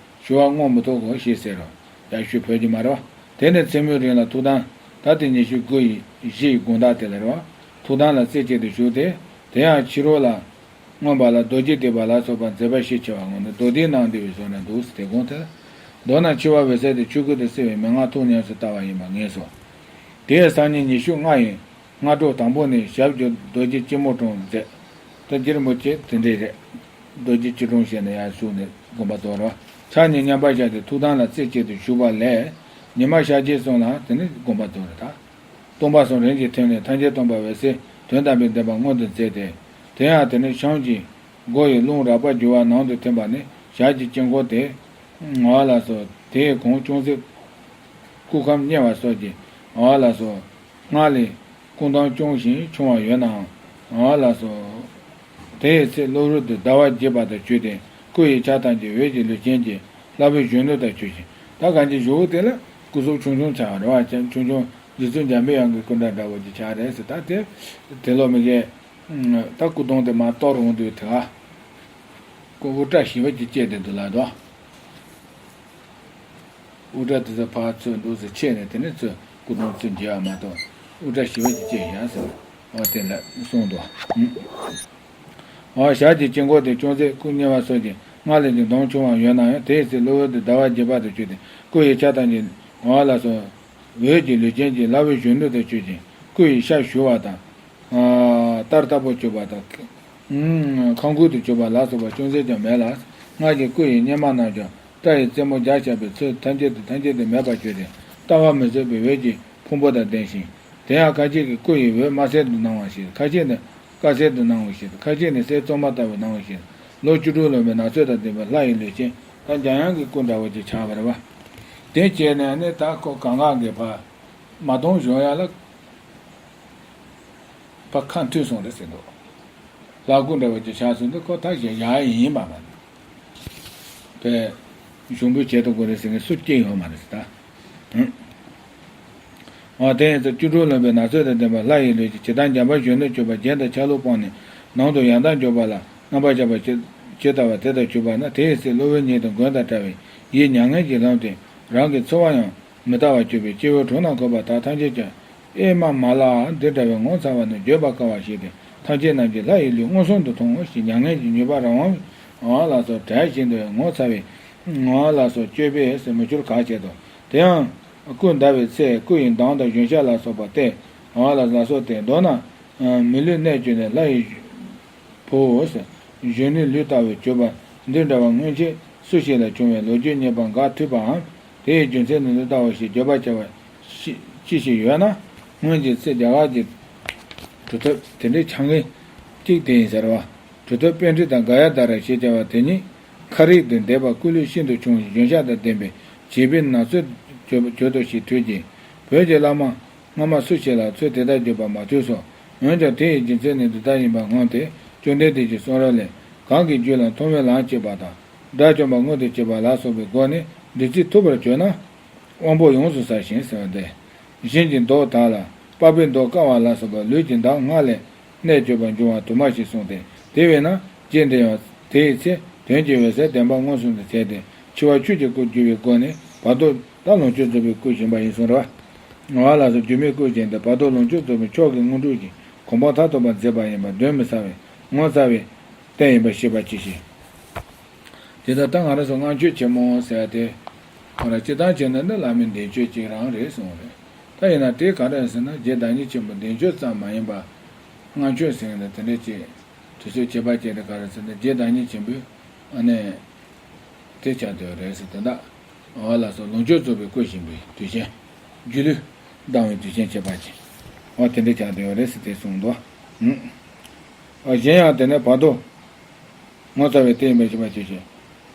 ཞུ་བ་བསྔོ་མི་ཐུབ་གོ་ཞེས་ཟེར་རོ། ཡར་ཞུ་ཕོད་ཀྱི་མ་རེད་བ། དེ་ནས་མཚན་མོའི་རིང་ལ་ཐུགས་དམ། ད་དེ་ཉི་ཤུ་དགུ་ཡི་བཞི་ཡི་དགོངས་དག་དེ་ལ་རེད་བ། ཐུགས་དམ་ལ་རྩེ་གཅིག་ཏུ་བཞུགས་ཏེ། དེ་ཡང་ཕྱི་རོལ་ལ། མངོན་པ་ལ་རྡོ་རྗེ་བཟླས་པ་ལ་སོགས་པ་མཛད་པ་ཤས་ཆེ་བ་ངོ་ནས་མདོ་སྡེའི་ནང་འདུས་པའི་བཟོ་ནས་འདུག་ཟེར་དེ་དགོངས་ཏེ། མདོར་ན་འཆི་བ་འོད་གསལ་དེ་ཆོས་སྐུ་དང་བསྲེ་བའི་མན་ངག་ཐུགས་ཉམས་སུ་བསྟར་བ་ཡིན་པར་ངེས་སོ། དེའི་སང་ཉིན་ཉི་ཤུ་ལྔ་ཡི་སྔ་དྲོ་དང་པོ་ནས་ཞབས་ཀྱུ་རྡོ་རྗེ་སྤྱི་མོ་དྲུང་མཛད། ད་རྗེ་རིན་པོ་ཆེ་དེ་འདྲས་རེད། རྡོ་རྗེ་སྤྱི་དྲུང་ཞེས་ནས་ཡར་བཞུགས་ནས་དགོངས་པ་རྫོགས་རོ། ཕྱག་གཉིས་མཉམ་པར་བཞག་སྟེ་ཐུགས་དམ་ལ་རྩེ་གཅིག་ཏུ་བཞུགས་པ་ལས། ཉི་མ་ཤར་རྗེས་སོང་ལ་དེ་ནས་དགོངས་པ་རྫོགས་རེད་ད། སྟོང་པ་གསུམ་རིམ་གྱིས་ཐིམ་ནས་ཐམས་ཅད་སྟོང་པ་འོད་གསལ་དོན་དམ་པའི་བདེན་པ་མངོན་དུ་མཛད་དེ། དེ་ཡང་དེ་ནས་བྱང་གི་སྒོ་ཡི་རླུང་རགས་པ་རྒྱུ་བ་ནང་དུ་ཐིམ་པ་ནི་ཞལ་གྱི་དཀྱིལ་འཁོར་དེ། ཨ་ལགས་སོ། དེའི་གོང་ཅུང་ཟད་སྐུ་ཁམས་བསྙེལ་བ་སོགས་ཀྱི། ཨ་ལགས་སོ། སྔགས་ལས་སྐུ་མདངས་སྐྱོང་ཞིང་ཕྱུང་བ་ཡོད་ནའང་། ཨ་ལགས་སོ། དེའི་ཚེ་གློ་བུར་དུ་ཟླ་བ་རྒྱས་པ་དང་བཅས་ཏེ་སྐུ་ཡི་ཆ་ཐམས་ཅད་འོད་ཀྱི་ལུས་ཅན་གྱི་ལྷ་བུའི་གཞོན་ནུ་དང་གྱུར་ཅིང་། ད་གང་ཅི་བཞུགས་དེ་ལ་སྐུ་གཟུགས་ཆུང་ཆུང་ཆགས་པ་རེད་བ། ཆུང་ཆུང་རྗེ་བཙུན་འཇམ་པའི་དབྱངས་ཀྱི་སྐུ་འདྲ་འདྲ་བོ་ཅིག་ཆགས་རེད་ཟེར། ད་དེ་དེ་ལོ་མི་རྒས། ད་སྐུ་གདུང་དེ་མར་གཏོར་འོང་དུས་དེ་ག་ཀོ་དབུ་སྐྲ་ཞི་བ་གྱིས་བཅད་དེ་འདུག་ལ་དོ། དབུ་སྐྲ་དེ་ཚོ་ཕར་ཚུར་འདུག་སེ་ཆད་ནས་དེ་ནས་ཚུར་སྐུ་གདུང་ཚུར་འགྱེལ་བ་མ་གཏོགས། དབུ་སྐྲ་ཞི་བ་གྱིས་བཅད་བཞག་ཟེར་བ་དེ་ལ་གསུངས་འདུག། ཨོ་ཞལ་གྱི་དཀྱིལ་འཁོར་དེ་ཅུང་ཟད་སྐུ་བསྙེལ་བ་སོགས་ཀྱི་སྔགས་ལས་ཀྱི་གདངས་ཆུང་བ་ཡོད་ན་ཡང་། དེའི་ཚེ་གློ་བུར་དུ་ཟླ་བ་བརྒྱད་པ་དུ་གྱུར་ཏེ། སྐུ་ཡི་ཆ་དང་ནི་འོད་ལ་སོགས་འོད་ཀྱི་ལུས་ཅན་གྱི་ལྷ་བུའི་གཞོན་ནུ་དུ་གྱུར་ཅིང་། སྐུ་ཡི་ཤ་ཞུ་བ་དང་། ཨ་སྟར་ལྟ་བུར་གྱུར་པ་དང་། ཁ་འགུལ་དུ་གྱུར་པ་ལ་སོགས་པ་ཅུང་ཟད་ཀྱང་མེད་ལ། སྔར་གྱི་སྐུ་ཡི་སྙེ་མ་རྣམས་ཀྱང་སྐྲ་ཡི་རྩེ་མོ་རྒྱ་ཆགས་པའི་ཚུལ་ཐམས་ཅད་དུ་ཐམས་ཅད་དུ་མེད་པར་གྱུར་ཏེ། ལྟ་བ་མི་བཟོད་པའི་འོད་ཀྱི་ཕུང་པོ་དང་ལྡན་ཞིང་། དེ་ཡང་ཁ་ཅིག་གིས་སྐུ་ཡི་འོད་དམར་སེར་དུ་སྣང་བ་ཞིག། ཁ་ཅིག་ནི་དཀར་སེར་དུ་སྣང་བ་ཞིག། ཁ་ཅིག་ནི་གསེར་བཙོ་མ་ལྟ་བུར་སྣང་བ་ཞིག། ལོ་བཅུ་དྲུག་ལོན་པའི་ན་ཚོད་དང་ལྡན་པའི་ལྷ་ཡི་ལུས་ཅན། ད་འཇམ་དབྱངས་ཀྱི་སྐུ་འདྲ་བོ་ཅིག་ཆགས་པ་རེད་བ། དེ་བྱས་ནས་ནི་ད་ཁོ་གང་ག་གི་ཕ་མ་གདོང་བཞོ་ཡ་ལ་ཕ་ཁ་མཐུན་སོང་རེད་ཟེར་འདུག། ལྷ་སྐུ་འདྲ་བོ་ཅིག་ཆགས་སོང་དུས་ཁོ་ད་གཞན་ཡ་ཡིན་པ་མ་རེད། པས་གཞུང་པོའི་བྱེད་དུ་དགོས་རེད་ཟེར་མཁན་སུ་སྐྱེ་ཡོད་མ་རེད་ཟེར་ད། ཨ་དེ་ཡིན་ཙང་བཅུ་དྲུག་ལོན་པའི་ན་ཚོད་དང་ལྡན་པ་ལྷ་ཡི་ལུས་ཀྱི་ཇི་ལྟར་འཇམ་དཔལ་གཞོན་ནུར་གྱུར་པ་རྒྱན་དང་ཆ་ལུགས་སྤངས་ནས་ནང་དུ་ཡང་དག་འཇུག་པ་ལ་རྣམ་པར་བཞག་པ་ཇི་ཇི་ལྟ་བ་དེ་ལྟར་གྱུར་པ་ན། དེའི་ཚེ་གློ་བུར་ཉིད་དུ་མགོན་དང་འདྲ་བའི་ཡིད་མྱ་ངན་གྱིས་ལངས་ཏེ། རང་གི་འཚོ་བ་ཡང་མི་ལྟ་བར་གྱུར་པའི་སྐྱེ་བོའི་དྲུང་ན་འཁོད་པ་དག་ཐམས་ཅད་ཀྱང་ཨེ་མ་མ་ལ། འདི་འདྲ་བའི་ངོ་མཚར་བ་ནི་བརྗོད་པར་དཀའ་བ་ཞིག་སྟེ། ཐམས་ཅད་རྣམས་ཀྱིས་ལྷ་ཡི་ལུས་མངོན་སུམ་དུ་མཐོང་ངོ་ཞེས་མྱ་ངན་གྱི་མྱོས་པ་རང་དབང་བའི་ལ་སོགས་བྲལ་བཞིན་དུ་ངོ་མཚར་བའི་ལ་སོགས་སྤྱོད་པས་མི་འགྱུར་ག་བྱེད་དོ། དེ་ཡང་སྐུ་འདའ་བའི་ཚེ་སྐུ་ཡི་མདངས་དང་གཞོན་ཤ་ལ་སོགས་པ་སྟེ། ལ་སོགས་ཏེ། མདོར་ན་མི་ལུས་གནས་གྱུར་ནས་ལྷ་ཡི་བུའོ། གཞོན་ནུའི་ལུས་ལྟ་བུར་གྱུར་པ་འདི་འདྲ་བ་སྔོན་ཆད་སུ་ཞིག་ལ་བྱུང་བའི་ལོ་རྒྱུས་རྙེད་པ་འགའ་ཐོས་པའམ། དེ་ཡི་རྒྱུ་མཚན་ནི་འདི་ལྟ་བུ་ཞེས་བརྗོད་པར་བྱ་བ་ཅི་ཅི་ཞིག་ཡོད་ན། སྔོན་གྱི་ཚེ་རྒྱ་གར་གྱི་གྲུབ་ཐོབ་དེ་འདྲའི་ཆགས་མཁན་གཅིག་དེ་ཡིན་ཟེར་བ། གྲུབ་ཐོབ་པཎྜི་ཏ་ག་ཡ་དྷ་ར་ཞེས་བྱ་བ་དེ་ཉིད་ཁ་རིག་ཏུ་འདེབས་པ། སྐུ་ལུས་ཤིན་ཏུ་ཆུང་ཞིང་གཞོན་ཤ་དང་ལྡན་པས་བྱིས་པའི་ན་ཚོད་གྱོད་གྱོད་དོ་ཞེས་ཐོས་ཀྱི། བོད་ཀྱི་བླ་མ་སྔ་མ་སུ་ཞིག་ལ་ཚུལ་དེ་ལྟར་བརྗོད་པ་མ་ཐོས་སོ། འོན་ཀྱང་དེ་ཡི་རྒྱུ་མཚན་ནི་འདི་ལྟར་ཡིན་པར་མངོན་ཏེ། བཅོམ་ལྡན་འདས་ཀྱི་གསུང་རབ་ལས། གང་གི་རྒྱུད་ལ་མཐོང་བའི་ལམ་སྐྱེས་པ་དང་། དགྲ་བཅོམ་པ་མངོན་དུ་བྱེད་པ་ལ་སོགས་པའི་སྒོ་ནས་བདུད་རྩི་ཐུབ་པར་གྱུར་ན། དབང་པོ་ཡོངས་སུ་ཟ་ཞིང་ཟེར་བ་སྟེ། གཞན་གྱི་མདོག་དག་ལ་པགས་པའི་མདོག་དཀར་བ་ལ་སོགས་པ་ལུས་ཀྱི་མདངས་སྔར་ལས་གནས་གྱུར་པར་འབྱུང་བ་དུ་མ་ཞིག་གསུངས་ཏེ། དེ་བས་ན་རྗེ་འདི་ཡང་དེ་ཡི་ཚེ་དོན་གྱི་འོད་གསལ་བདེན་པ་མངོན་སུམ་དུ་བྱས་ཏེ། འཆི་བ་ཆོས་ཀྱི་སྐུར་གྱུར་པའི་སྒོ་ནས་བར་དོ་ད་ལོངས་སྤྱོད་རྫོགས་པའི་སྐུར་བཞེངས་པ་ཡིན་གསུངས་རོ། ང་ལ་སོགས་སྒྱུ་མའི་སྐུ་བཞེངས་ཏེ་བར་དོ་ལོངས་སྤྱོད་རྫོགས་པའི་མཆོག་གི་དངོས་གྲུབ་ཀྱི་གོ་འཕང་མཐར་ཐུག་པར་མཛད་པ་ཡིན་པ་གདོན་མི་ཟ་བའི་ངོ་མཚར་བའི་རྟེན་ཡིན་པར་ཤེས་པར་གྱིས་ཤིག། དེ་ལྟར་ད་ང་རང་ཚོ་སྔགས་མཆོད་ཆེན་མོ་ཟེར་ཏེ། ཁོ་ར་སྤྱིར་བཏང་བྱས་ན་ནི་བླ་མའི་འདས་མཆོད་ཅིག་རང་རེད་གསུངས་རེད། ད་ཡིན་ན་དེ་ག་རེ་ཟེར་ན་རྗེ་བདག་ཉིད་ཆེན་པོའི་འདས་མཆོད་ཙམ་མ་ཡིན་པ། སྔགས་མཆོད་ཟེར་ན་དེ་འདྲ་ཅིག་དུས་ཚོད་བྱེད་པ་བྱས་ཏེ་ག་རེ་ཟེར་ན་རྗེ་བདག་ཉིད་ཆེན་པོའི་ཨ་ནི་དེ་ཆགས་བསྡད་ཡོད་རེད་ཟེར་དེ་འདྲ། འོ་ལགས་སོ། ལོངས་སྤྱོད་རྫོགས་པའི་སྐུར་བཞེངས་པའི་དུས་ཆེན། སྒྱུ་ལུས་ལྡང་བའི་དུས་ཆེན་བྱེད་པ་ཅིག། འོ་དེ་འདྲ་ཆགས་བསྡད་ཡོད་རེད་ཟེར་དེ་གསུངས་འདུག། ཨ་གཞན་ཡང་དེ་ནས་བར་དོ། ངོ་མཚར་བའི་རྟེན་ཡིན་པར་ཤེས་པར་གྱིས་ཤིག།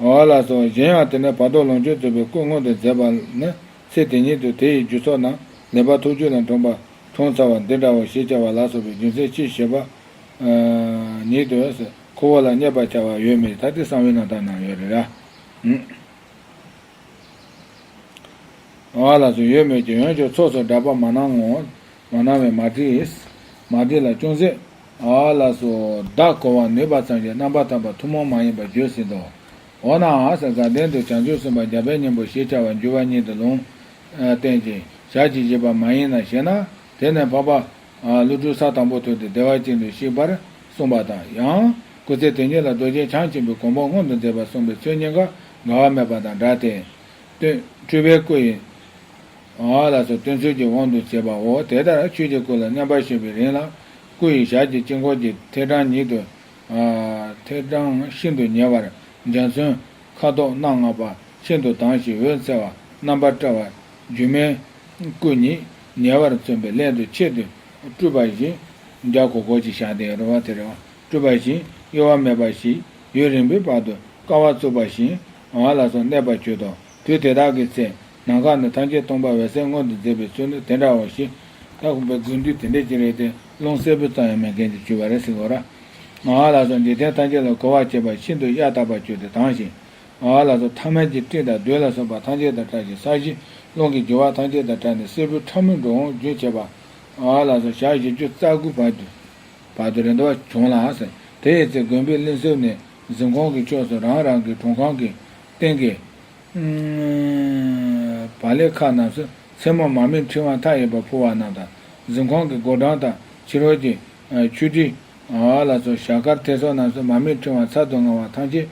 འོ་ལགས་སོ། གཞན་ཡང་དེ་ནས་བར་དོ་ལོངས་སྤྱོད་རྫོགས་པའི་སྐུ་མངོན་དུ་མཛད་པ་ནི་ཚེ་དེ་ཉིད་དུ་དེ་ཡི་རྒྱུ་ཚོགས་རྣམས་ལེགས་པར་ཐུགས་རྒྱུད་ལ་འཁྲུངས་པ་འཁྲུངས་ཚར་བ་འདི་འདྲའོ་ཞེས་བྱ་བ་ལ་སོགས་པའི་རྒྱུ་མཚན་ཅི་ཞེས་པ། ཉིད་དུ་ཁོ་བོ་ལ་བརྙས་པར་བྱ་བ་ཡོད་མེད་ད་དེ་གསང་བའི་རྣམ་ཐར་ནང་ཡོད་རེད་ར། ཨ་ལགས་སོ། ཡོད་མོད་ཀྱི་འོན་ཀྱང་ཚོགས་སུ་བསྒྲགས་པ་མ་གནང་ངོ་། མ་གནང་བས་མ་བྲིས། མ་བྲིས་ལ་ཅུང་ཟད། ཨ་ལགས་སོ། བདག་གོ་བར་ནུས་པ་ཙམ་གྱིས་རྣམ་པར་ཐར་པ་ཐུན་མོང་མ་ཡིན་པར་བརྗོད་སྲིད་དོ། འོ་ན་ཨ་ཟེར་དགའ་ལྡན་དུ་བྱང་ཆུབ་སེམས་དཔའ་འཇམ་དཔལ་སྙིང་པོ་ཞེས་བྱ་བ་འགྱུར་བ་ཉིད་དུ་ལུང་བསྟན་ཅིང་ཞལ་གྱིས་བཞེས་པ་མ་ཡིན་ན་ཞེ་ན། དེ་ནས་འཕགས་པ། ཀླུ་སྒྲུབ་ས་དང་པོ་ཐོབ་སྟེ་བདེ་བ་ཅན་དུ་གཤེགས་པར་གསུངས་པ་དང་། ཡང་སྐུ་ཚེ་དེ་ཉིད་ལ་རྡོ་རྗེ་འཆང་ཆེན་པོའི་གོ་འཕང་མངོན་དུ་མཛད་པར་གསུངས་པའི་ཚུལ་གཉིས་ཀ་འགལ་བ་མེད་པ་དང་འདྲ་སྟེ། སྟོན་སྤྲུལ་པའི་སྐུ་ཡི། ཨ་ལགས་སོ། སྟོན་ཚུལ་གྱི་དབང་དུ་བྱས་པའོ། དེ་ལྟར་ཆོས་ཀྱི་སྐུ་ལ་མཉམ་པར་བཞག་པའི་རིང་ལ་སྐུ་ཡི་ཞལ་གྱི་དཀྱིལ་འཁོར་གྱི་ཐེའུ་སྐྲ་ཉིད་དུ། ཐེའུ་སྐྲ་ཤིན་ཏུ་ཉེ་བར་འཇའ་ཚོན་ཁ་དོག་སྣ་ལྔ་པ་ཤིན་ཏུ་དྭངས་ཤིང་འོད་གསལ་བ་རྣམ་པར་བཀྲ་བ་སྒྱུ་མའི་སྐུ་ཉིད་ཉེ་བར་མཚོན་པའི་སླད་དུ་ཆེད་དུ་སྤྲུལ་པ་བཞིན་འཇའ་གུར་གུར་གྱིས་བཞག་སྟེ་རེད་བ། དེ་རེད་བ། སྤྲུལ་པ་བཞིན་གཡོ་བ་མེད་པ་ཞིག་ཡུན་རིང་པོའི་བར་དུ་སྐལ་བ་བཙུགས་པ་བཞིན་ཨ་ལགས་སོ་གནས་པར་གྱུར་ཏོ། དུས་དེ་དག་གི་ཚེ་ནམ་མཁའ་ནི་ཐམས་ཅད་སྟོང་པ་འོད་གསལ་མངོན་དུ་མཛད་པའི་ཚུལ་ནི་དེ་འདྲའོ་ཞེས། ད་ཁོང་པའི་དགོས་འདུན་དེ་འདྲ་ཅིག་རེད་དེ་ལུང་གསལ་པོ་ཙམ་ཡང་མེད་མཁན་གྱི་བརྗོད་པ་རེད་ཟེར་གོ་ར། ཨ་ལགས་སོ། འཇིག་རྟེན་ཐམས་ཅད་ལ་གོ་བར་བྱེད་པ་ཤིན་ཏུ་གཡའ་དག་པར་གྱུར་ཏེ་དྭངས་ཤིང་། ཨ་ལགས་སོ། ཐ་མལ་གྱི་སྤྲིན་དང་རྡུལ་ལ་སོགས་པ་ཐམས་ཅད་དང་བྲལ་ཞིང་ས་གཞི་རླུང་གི་རྒྱུ་བ་ཐམས་ཅད་དང་བྲལ་ནས་སེར་པོའི་ཁྲ་མོའི་འགྲོ་འོང་རྒྱུན་ཆད་པ། ཨ་ལགས་སོ། ཞག་བཞི་བཅུ་རྩ་དགུ་བར་དུ་བར་དུ་རིང་དུ་བྱུང་ལ་ཟེར། དེ་ཡི་ཚེ་དགོན་པའི་གླིང་གསེབ་ནས་ གཟིམ་ཁང་གི་ཕྱོགས་སུ་རང་རང་གི་དྲུང་ཁང་གི་སྟེང་གི་བག་ལེབ་ཁ་རྣམས་སུ་མཚན་མོ་མར་མེ་ཕྲེང་བ་མཐའ་ཡས་པ་ཕུལ་བ་རྣམས་དང་། གཟིམ་ཁང་གི་སྒོ་འགྲམ་དང་ཕྱི་རོལ་གྱི་ཆུ་ཁྲི་ལ་སོགས་ཞལ་དཀར་ཐེབས་སོགས་རྣམས་སུ་མར་མེ་ཕྲེང་བ་ཚར་དུ་དངར་བ་ཐམས་ཅད་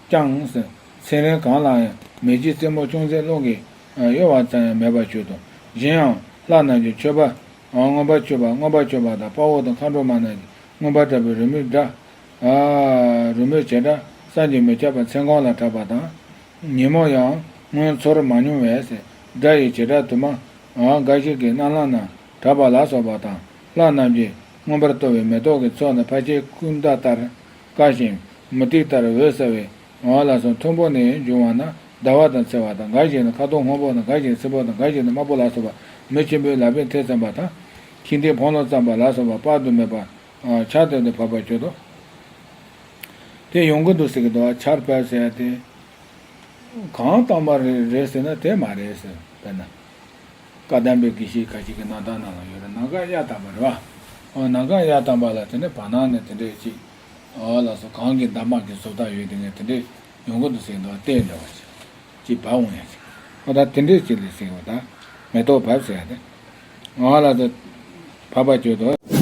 ཀྱང་། ཚེ་རིང་གང་ལའང་མེ་ལྕེ་རྩེ་མོ་ཅུང་ཟད་རླུང་གིས་གཡོ་བ་ཙམ་ཡང་མེད་པར་གྱུར་ཏོ། གཞན་ཡང་ལྷ་རྣམས་ཀྱི་མཆོད་པ། མངོན་པར་མཆོད་པ། མངོན་པར་མཆོད་པ་དང་དཔའ་བོ་དང་མཁའ་འགྲོ་མ་རྣམས་ཀྱི་མངོན་པར་བསྒྲགས་པའི་རོལ་མོའི་སྒྲ། རོལ་མོའི་བྱེ་བྲག་བསམ་གྱིས་མི་ཁྱབ་པ་མཚན་གང་ལ་གྲགས་པ་དང་། ཉིན་མོ་ཡང་སྔོན་ཚོར་མ་མྱོང་བས་སྒྲ་ཡི་བྱེ་བྲག་དུ་མ་འགའ་ཞིག་གི་རྣ་ལམ་ན་གྲགས་པ་ལ་སོགས་པ་དང་། ལྷ་རྣམས་ཀྱིས་མངོན་པར་གཏོར་བའི་མེ་ཏོག་གི་ཚོགས་ནི་ཕར་ཕྱིན་ཀུན་ད་ལྟར་དཀར་ཞིང་མུ་ཏིག་ལྟར་འོད་གསལ་བའི་འོད་ལ་སོགས། མཐོན་པོ་ནས་འབྱུང་བ་ན་ཟླ་བ་དང་འཚེར་བ་དང་། འགའ་ཞིག་ནི་ཁ་དོག་སྔོན་པོ་དང་། འགའ་ཞིག་སེར་པོ་དང་། འགའ་ཞིག་ནི་དམར་པོ་ལ་སོགས་པ། མི་ཆེན་པོའི་ལག་པས་མཐིལ་བརྩམས་པ་དང་། ཁྱི་འདིས་འཕང་ལོ་བརྩམས་པ་ལ་སོགས་པ་དཔག་ཏུ་མེད་པ་ཆར་བཏབ་སྟེ་བབས་པར་གྱུར་ཏོ། དེ་ཡོང་གི་འདུག་ཟེར་གྱི་འདུག་བ། ཆར་བབས་ཟེར་ཡ་དེ་གང་དང་པ་རེད་རེད་ཟེར་ན་དེ་མ་རེད་ཟེར། དཔེར་ན། བཀའ་གདམས་པའི་དགེ་བཤེས་ཁ་ཅིག་གི་རྣམ་ཐར་ནང་ལ་ཡོད་རེད། ནམ་མཁའ་གཡའ་དམ་པ་རེད་བ། ཨོ་ནམ་མཁའ་གཡའ་དམ་པ་ལ་དེ་ནས་བར་སྣང་ནས་དེ་འདྲས་ཅིག་ཨོ་ལགས་སོ། གངས་ཀྱི་འདབ་མ་གི་བཟོ་ལྟ་ཡོད་དེ་ངས་དེ་འདྲས་ཡོང་གི་འདུག་ཟེར་འདུག་བ། ལྟས་འདྲ་བ་ཅིག་ཅིག་བབས་འོང་ཡ་ཅིག་ཨོ་ད་དེ་འདྲས་ཅིག་ལ་ཟེར་བ་ད། མེ་ཏོག་བབས་ཟེར་ཡ་དེ། ཨོ་ལགས་སོ། བབས་པ་བརྗོད་དོ།